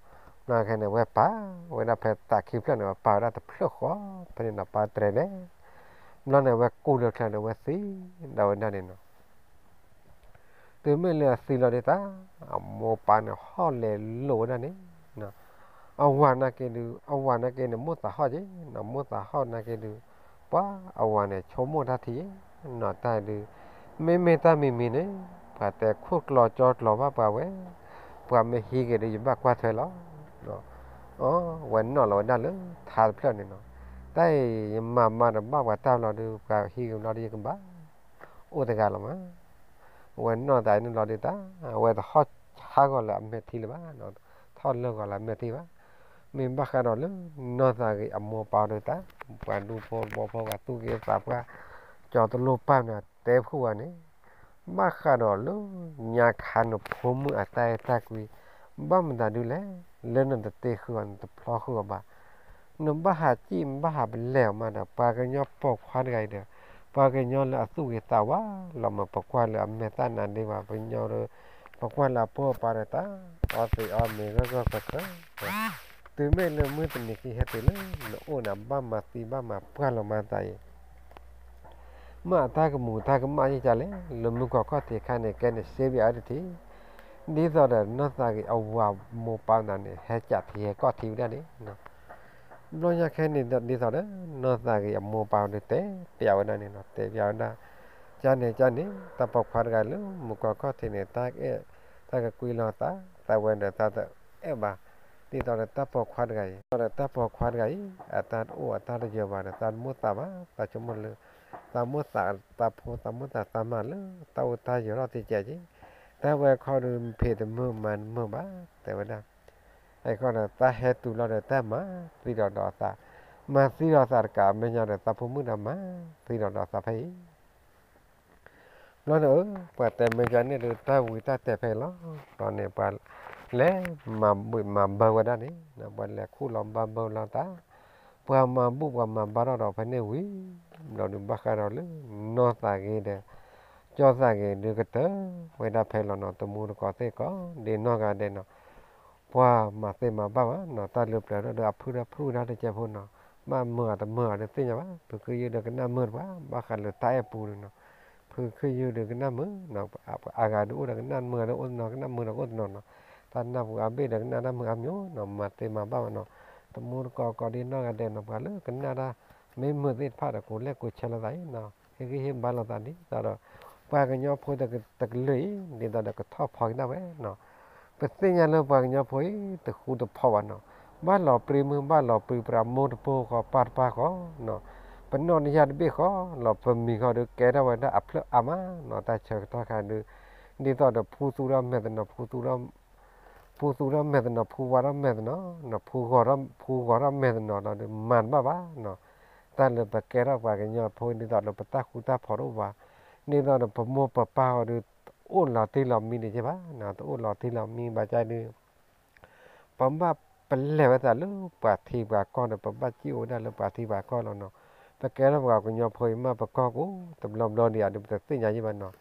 ဘျီခဲန့ၣ် ဝဲပာ်ဝဲဒၣ်ဖဲသးခံဖျၢၣ်န့ၣ် ဝဲပာ်ဝဲဒၣ်တဖျၢၣ်ဃီ ဖဲန့ၣ်နီၤ ပာ်တြဲၤလဲၣ်. ဘျီန့ၣ် ဝဲကူးလၢချၢဒီး ဝဲသံဒီးဝဲဒၣ်န့ၣ်နီၤ. တုၤမ့ၢ်လၢအသံလီၤဒ်သး အမိၢ်ပၢ်န့ၣ် ဟီၣ်လဲၤလိာ်ဝဲဒၣ်န့ၣ်, အဝၤနာ်က့ဒုး အဝၤနာ်က့န့ၣ် မိၣ်သးဟီၣ်က့ၤနီၤ, မိၣ်သးဟီၣ်နာ်က့ဒုး ပှၤအဝၤန့ၣ် ဆိကမိၣ်တၢ်ထံၣ်နီၤ, တၢ်ဒုး မ့မ့ၢ်တၢ်မံၤမံၤန့ၣ် ပှၤတဲခိၣ်ကျီၤကၠီကျီၤဘၣ်ပှၤဝဲ, ပှၤမ့ၢ်ဟံးက့ၤဒီး ယဘၣ်ကွၢ်ထွဲလီၤ. အဝဲနီၣ်လီၤဝဲဒၣ်လၢထါတဖျၢၣ်န့ၣ်နီၤ, တၢ်အံၤ ယမၤမၤဒီးဘၣ်ပှၤတၢ်ဘျီဒီး ပှၤဟံးက့ၤဘျီဒီး ယကဘၣ် အိၣ်တဂၤလီၤမး. အဝဲနီၢ်သးန့ၣ်လီၤဒုးတၢ် အဝဲတဟီၣ်ဆါဂီၤလၢအမဲာ်ထံလၢၤဘၣ်, ထီၣ်လၢဂီၤလၢအမဲာ်ထံဘၣ်. မ့ၢ်ဘၣ်ဃးဒီးလၢ နီၢ်သးဂ့ၤအမိၢ်ပၢ်ဒုးတၢ် ပှၤဒူဖိသဝီဖိ ပှၤသူၣ်က့သးပှၢ် ကၠီတလိၣ်ပၢ်န့ၣ် တဲဖုၣ်ဝဲန့ၣ် ဘၣ်ဃးဒီးလၢ ညါခါနဖိမုၣ်အတၢ်အဲၣ်တၢ်ကွံ ဘၣ်မတၤဒုးလဲၣ်, လၢနတတ့ဃုာ်အီၤ နတဖျီဃုာ်အီၤဘၣ်. နဘၣ်ဟးစံၣ် နဘၣ်ဟးပလဲၤအီၤမးဒီး ပှၤကညီပိာ်ခွါတဂၤအံၤဒီး ပှၤကညီလၢအသူၣ်ဂ့ၤသးဝါလီၤမး ပကွၢ်လၢအမဲာ်သၣ်နါဒ့ဘၣ်, ပညီဒီး ပကွၢ်လၢအပိာ်အပၢ်ဒီးတၢ် အီသံးအီမ့ၤဂၢၢ်ဂၢၢ်ကျၢၤကျၢၤ တုၤမ့ၢ်လၢမုၢ်တနံၤခံဟဲတုၤလၢ နအိၣ်န့ၣ် ဘၣ်မၤသံဘၣ်မၤပှၢ်လီၤမးသးအံၤ မ့ၢ်အတၢ်ကမူးတၢ်ကမၣ်ယကလဲၣ်, လၢမုၢ်ကီၢ်ခီၣ်ထံးခါန့ၣ် ကဲန့ၣ်စ့ဘံအါတထံၣ်, ဒ်သိးဒီးနီၢ်သးဂ့ၤအဝၤမိၢ်ပၢ်နၤန့ၣ် ဟဲကးထံဟဲကီၢ်ထံဝဲဒၣ်န့ၣ်, ဘျီညါခဲန့ၣ်ဒ်သိးဒီး နီၢ်သးဂ့ၤအမိၢ်ပၢ်ဒုးတဲပျးဝဲဒၣ်န့ၣ်နီၤ, တဲပျးဝဲဒၣ်, ကန့ၣ် ကန့ၣ် တၢ်ပိာ်ခွါတဂၤလၢမုၢ်ကီၢ်ခီၣ်ထံးန့ၣ် တၢ်အဲၣ် တၢ်ကကွံလီၤသး သးဝဲဒီးသးတအဲၣ်ဘၣ်, ဒ်သိးဒီးတၢ်ပိာ်ခွါတဂၤအံၤ, ဒီးတၢ်ပိာ်ခွါတဂၤအံၤ အတၢ်တအိၣ်အတၢ်တယၢၤဘၣ်ဒီး သးတမိၣ်သးဘၣ်, သးဆိကမိၣ်လၢ သးမိၣ်သးသးဖိ သးမိၣ်သးသးမၤလၢ တၢ်အိၣ်တၢ်ယၢၤထီၣ်သ့ကဲက့ၤ, တၢ်ဝဲခီဒုး ဖံးတမုာ်မၤတမုာ်ဘၣ် တဲဝဲဒၣ်. အဃိဒီး တၢ်ဟဲတုၤလီၤဒီး တၢ်မၤသံဒီးဒီးသး, မၤသံဒီးသးတကး အမဲာ်ညါဒီး သးဖိမုၣ်ဒီးမၤသံဒီးဒီးသးဖဲအံၤ ဘျီန့ၣ်ဧၢ, ပှၤတဲမဲာ်ညါန့ၣ်ဒီး တၢ်ဝံတၢ်တဲာ်ဖဲအံၤလီၤ. ဘျီန့ၣ် ပှၤလဲၤမၤဘူၣ်မၤဘၢဝဲဒၣ်န့ၣ်, ပှၤလဲၤခူၣ်လီၤဘၣ်ဘၢလီၤတၢ်, ပှၤမၤဘူၣ်ပှၤမၤဘၣ်ထီၣ်ဒီးဖဲန့ၣ်ဝံၤ, ဘျီဒုးဘၣ်ဃးဒီးလၢ နီၢ်သးဂ့ၤဒီး ကၠီသးဂ့ၤဒုးကတၢၢ်ဝဲဒၣ်ဖဲလီၤနီၤ, တမူတကိးသ့ၣ်ကိးဒ့နီၢ်ဂၤဒဲးနီၤ, ပှၤမၤသ့မၤဘၣ်ဘၣ်နီၤ, တၢ်လၢပျၢၤဒီးအဖုဒီးဖုဒီးတကဲဖိနီၤ, ဘၣ်မုာ်အတမုာ်အီၤဒီးသ့ၣ်ညါဘၣ်, ဖုခ့ယုၢ်ဒီးကနၣ်မုာ်တပှၤ, ဘၣ်ဃးလၢတၢ်အဲၣ်ပူၤန့ၣ်နီၤ, ဖုခ့ယုၢ်ဒီးကနၣ်မုာ်နီၤ, အဂၤဒုးအိၣ်ဒီးကနၣ်မုာ်ဒီးအိၣ်တနီၤ, ကနၣ်မုာ်ဒီးအိၣ်တနီၤနီၤ, တၢ်နၢ်ပူၤအါဘ့ၣ်ဒီးကနၣ်တၢ်မုာ်အါမံၤနီၤ, မၤသ့မၤဘၣ်ဘၣ်နီၤ, တမူတကိးကိးဒ့နီၢ်ဂၤဒဲးနီၤ, ပှၤလၢကနၣ်တၢ်မ့ၢ်မုာ်သ့ၣ်တဖၣ်ဒီး ကိးလဲၣ်ကိးဆဲးလိာ်သးအံၤနီၤ, ဟ့ၣ်ဂံၢ်ဟ့ၣ်ဘါလိာ်သးဒ်သိးဒီး ပှၤကညီဖိတကလုာ်အံၤ ဒ်သိးဒီးကထီၣ်ဖီကနၣ်ဝဲနီၤ, ပသ့ၣ်ညါလၢပှၤကညီဖိအံၤ တဃူတဖိးဘၣ်နီၤ, ဘၣ်လီၤပြံမုၢ် ဘၣ်လီၤပြံပြး မိၢ်တပိၢ်ဃီ ပၢ်တပၢ်ဃီနီၤ, ပနီၣ်တယၢ်တဘ့ၣ်ဃီလီၤ, ပမံၤဃီဒီး ကဲထီၣ်ဝဲဒၣ်အဖျၢၣ်အါမးနီၤ, တၢ်ဆၢကတီၢ်ခါဒုး, ဒ်သိးဒီး ဖူသူၣ်ထီၣ်မဲာ်တနီၤ ဖူသူၣ်ထီၣ် ဖူသူၣ်ထီၣ်မဲာ်တနီၤ ဖူဝါထီၣ်မဲာ်တနီၤနီၤ, ဖူဂီၤထီၣ်မဲာ်တနီၤဒီး မၤတဘၣ်ဘၣ်နီၤ, တၢ်လၢပကဲထီၣ်ပှၤကညီဖိ ဒ်သိးဒီး ပတၢ်ဃူတၢ်ဖိးတအိၣ်ဘၣ်, ဒ်သိးဒီး ပမိၢ်ပပၢ်ဃီဒီး တအိၣ်လီၤတံၢ်လီၤမံဒံးက့ဘၣ်နီၤ, တအိၣ်လီၤတံၢ်လီၤမံဘၣ်ကဒုး ပဘၣ်ပလဲၤဝဲသးလၢပှၤထံပှၤကီၢ်ဒီး ပဘၣ်စံၣ်အိၣ်ဝဲဒၣ်လၢပှၤထံပှၤကီၢ်လီၤနီၤ, ပကဲထီၣ်ပှၤကညီဖိအံၤမး ပကီၢ်ကိး တဘျီဘျီဒံးဧါဒီး ပတသ့ၣ်ညါယံၣ်ဘၣ်နီၤ,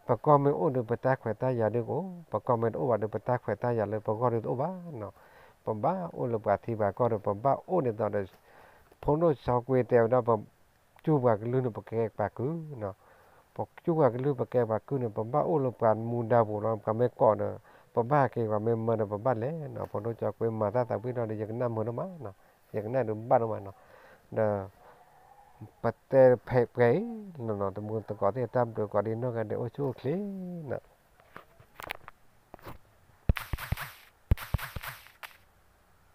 ပကီၢ်မ့ၢ်အိၣ်ဒီး ပတၢ်ခွဲးတၢ်ယာ်ဒုးကအိၣ်, ပကီၢ်မ့ၢ်တအိၣ်ဘၣ်ဒီး ပတၢ်ခွဲးတၢ်ယာ်လၢပဂီၢ်ဒုးတအိၣ်ဘၣ်နီၤ, ပဘၣ်အိၣ်လၢပှၤထံပှၤကီၢ်ဒီး ပဘၣ်အိၣ်ဒ်သိးဒီး ဖိဒိၣ်စီၤကွ့တဲဝဲဒၣ် ပ ကၠူပှၤကလုၢ်န့ၣ် ပကဲပှၤကုၢ်နီၤ, ပကၠူပှၤကလုၢ် ပကဲပှၤကုၢ်န့ၣ် ပဘၣ်အိၣ်လၢပှၤမူဒါပူၤလီၤ, ပှၤမ့ၢ်ကိးဒီး ပဘၣ်ဟဲက့ၤ, ပှၤမ့ၢ်မၢဒီး ပဘၣ်လဲၤနီၤ, ဖိဒိၣ်စီၤကွ့မၤတၢ်သးဝံၣ်ထီၣ်ဒီး ယကနၣ်မုာ်ဒိၣ်မးနီၤ, ယကနၣ်ဒုးဘၣ်ဒိၣ်မးနီၤ, ဒီး ပတဲဖဲပှဲၤအံၤနီၤနီၤ, တမူတကိးသ့ၣ် တၢ်ဘျုးကိးဒံနီၢ်ဂၤဒဲး အိၣ်ဆူၣ်အိၣ်ချ့နီၤ.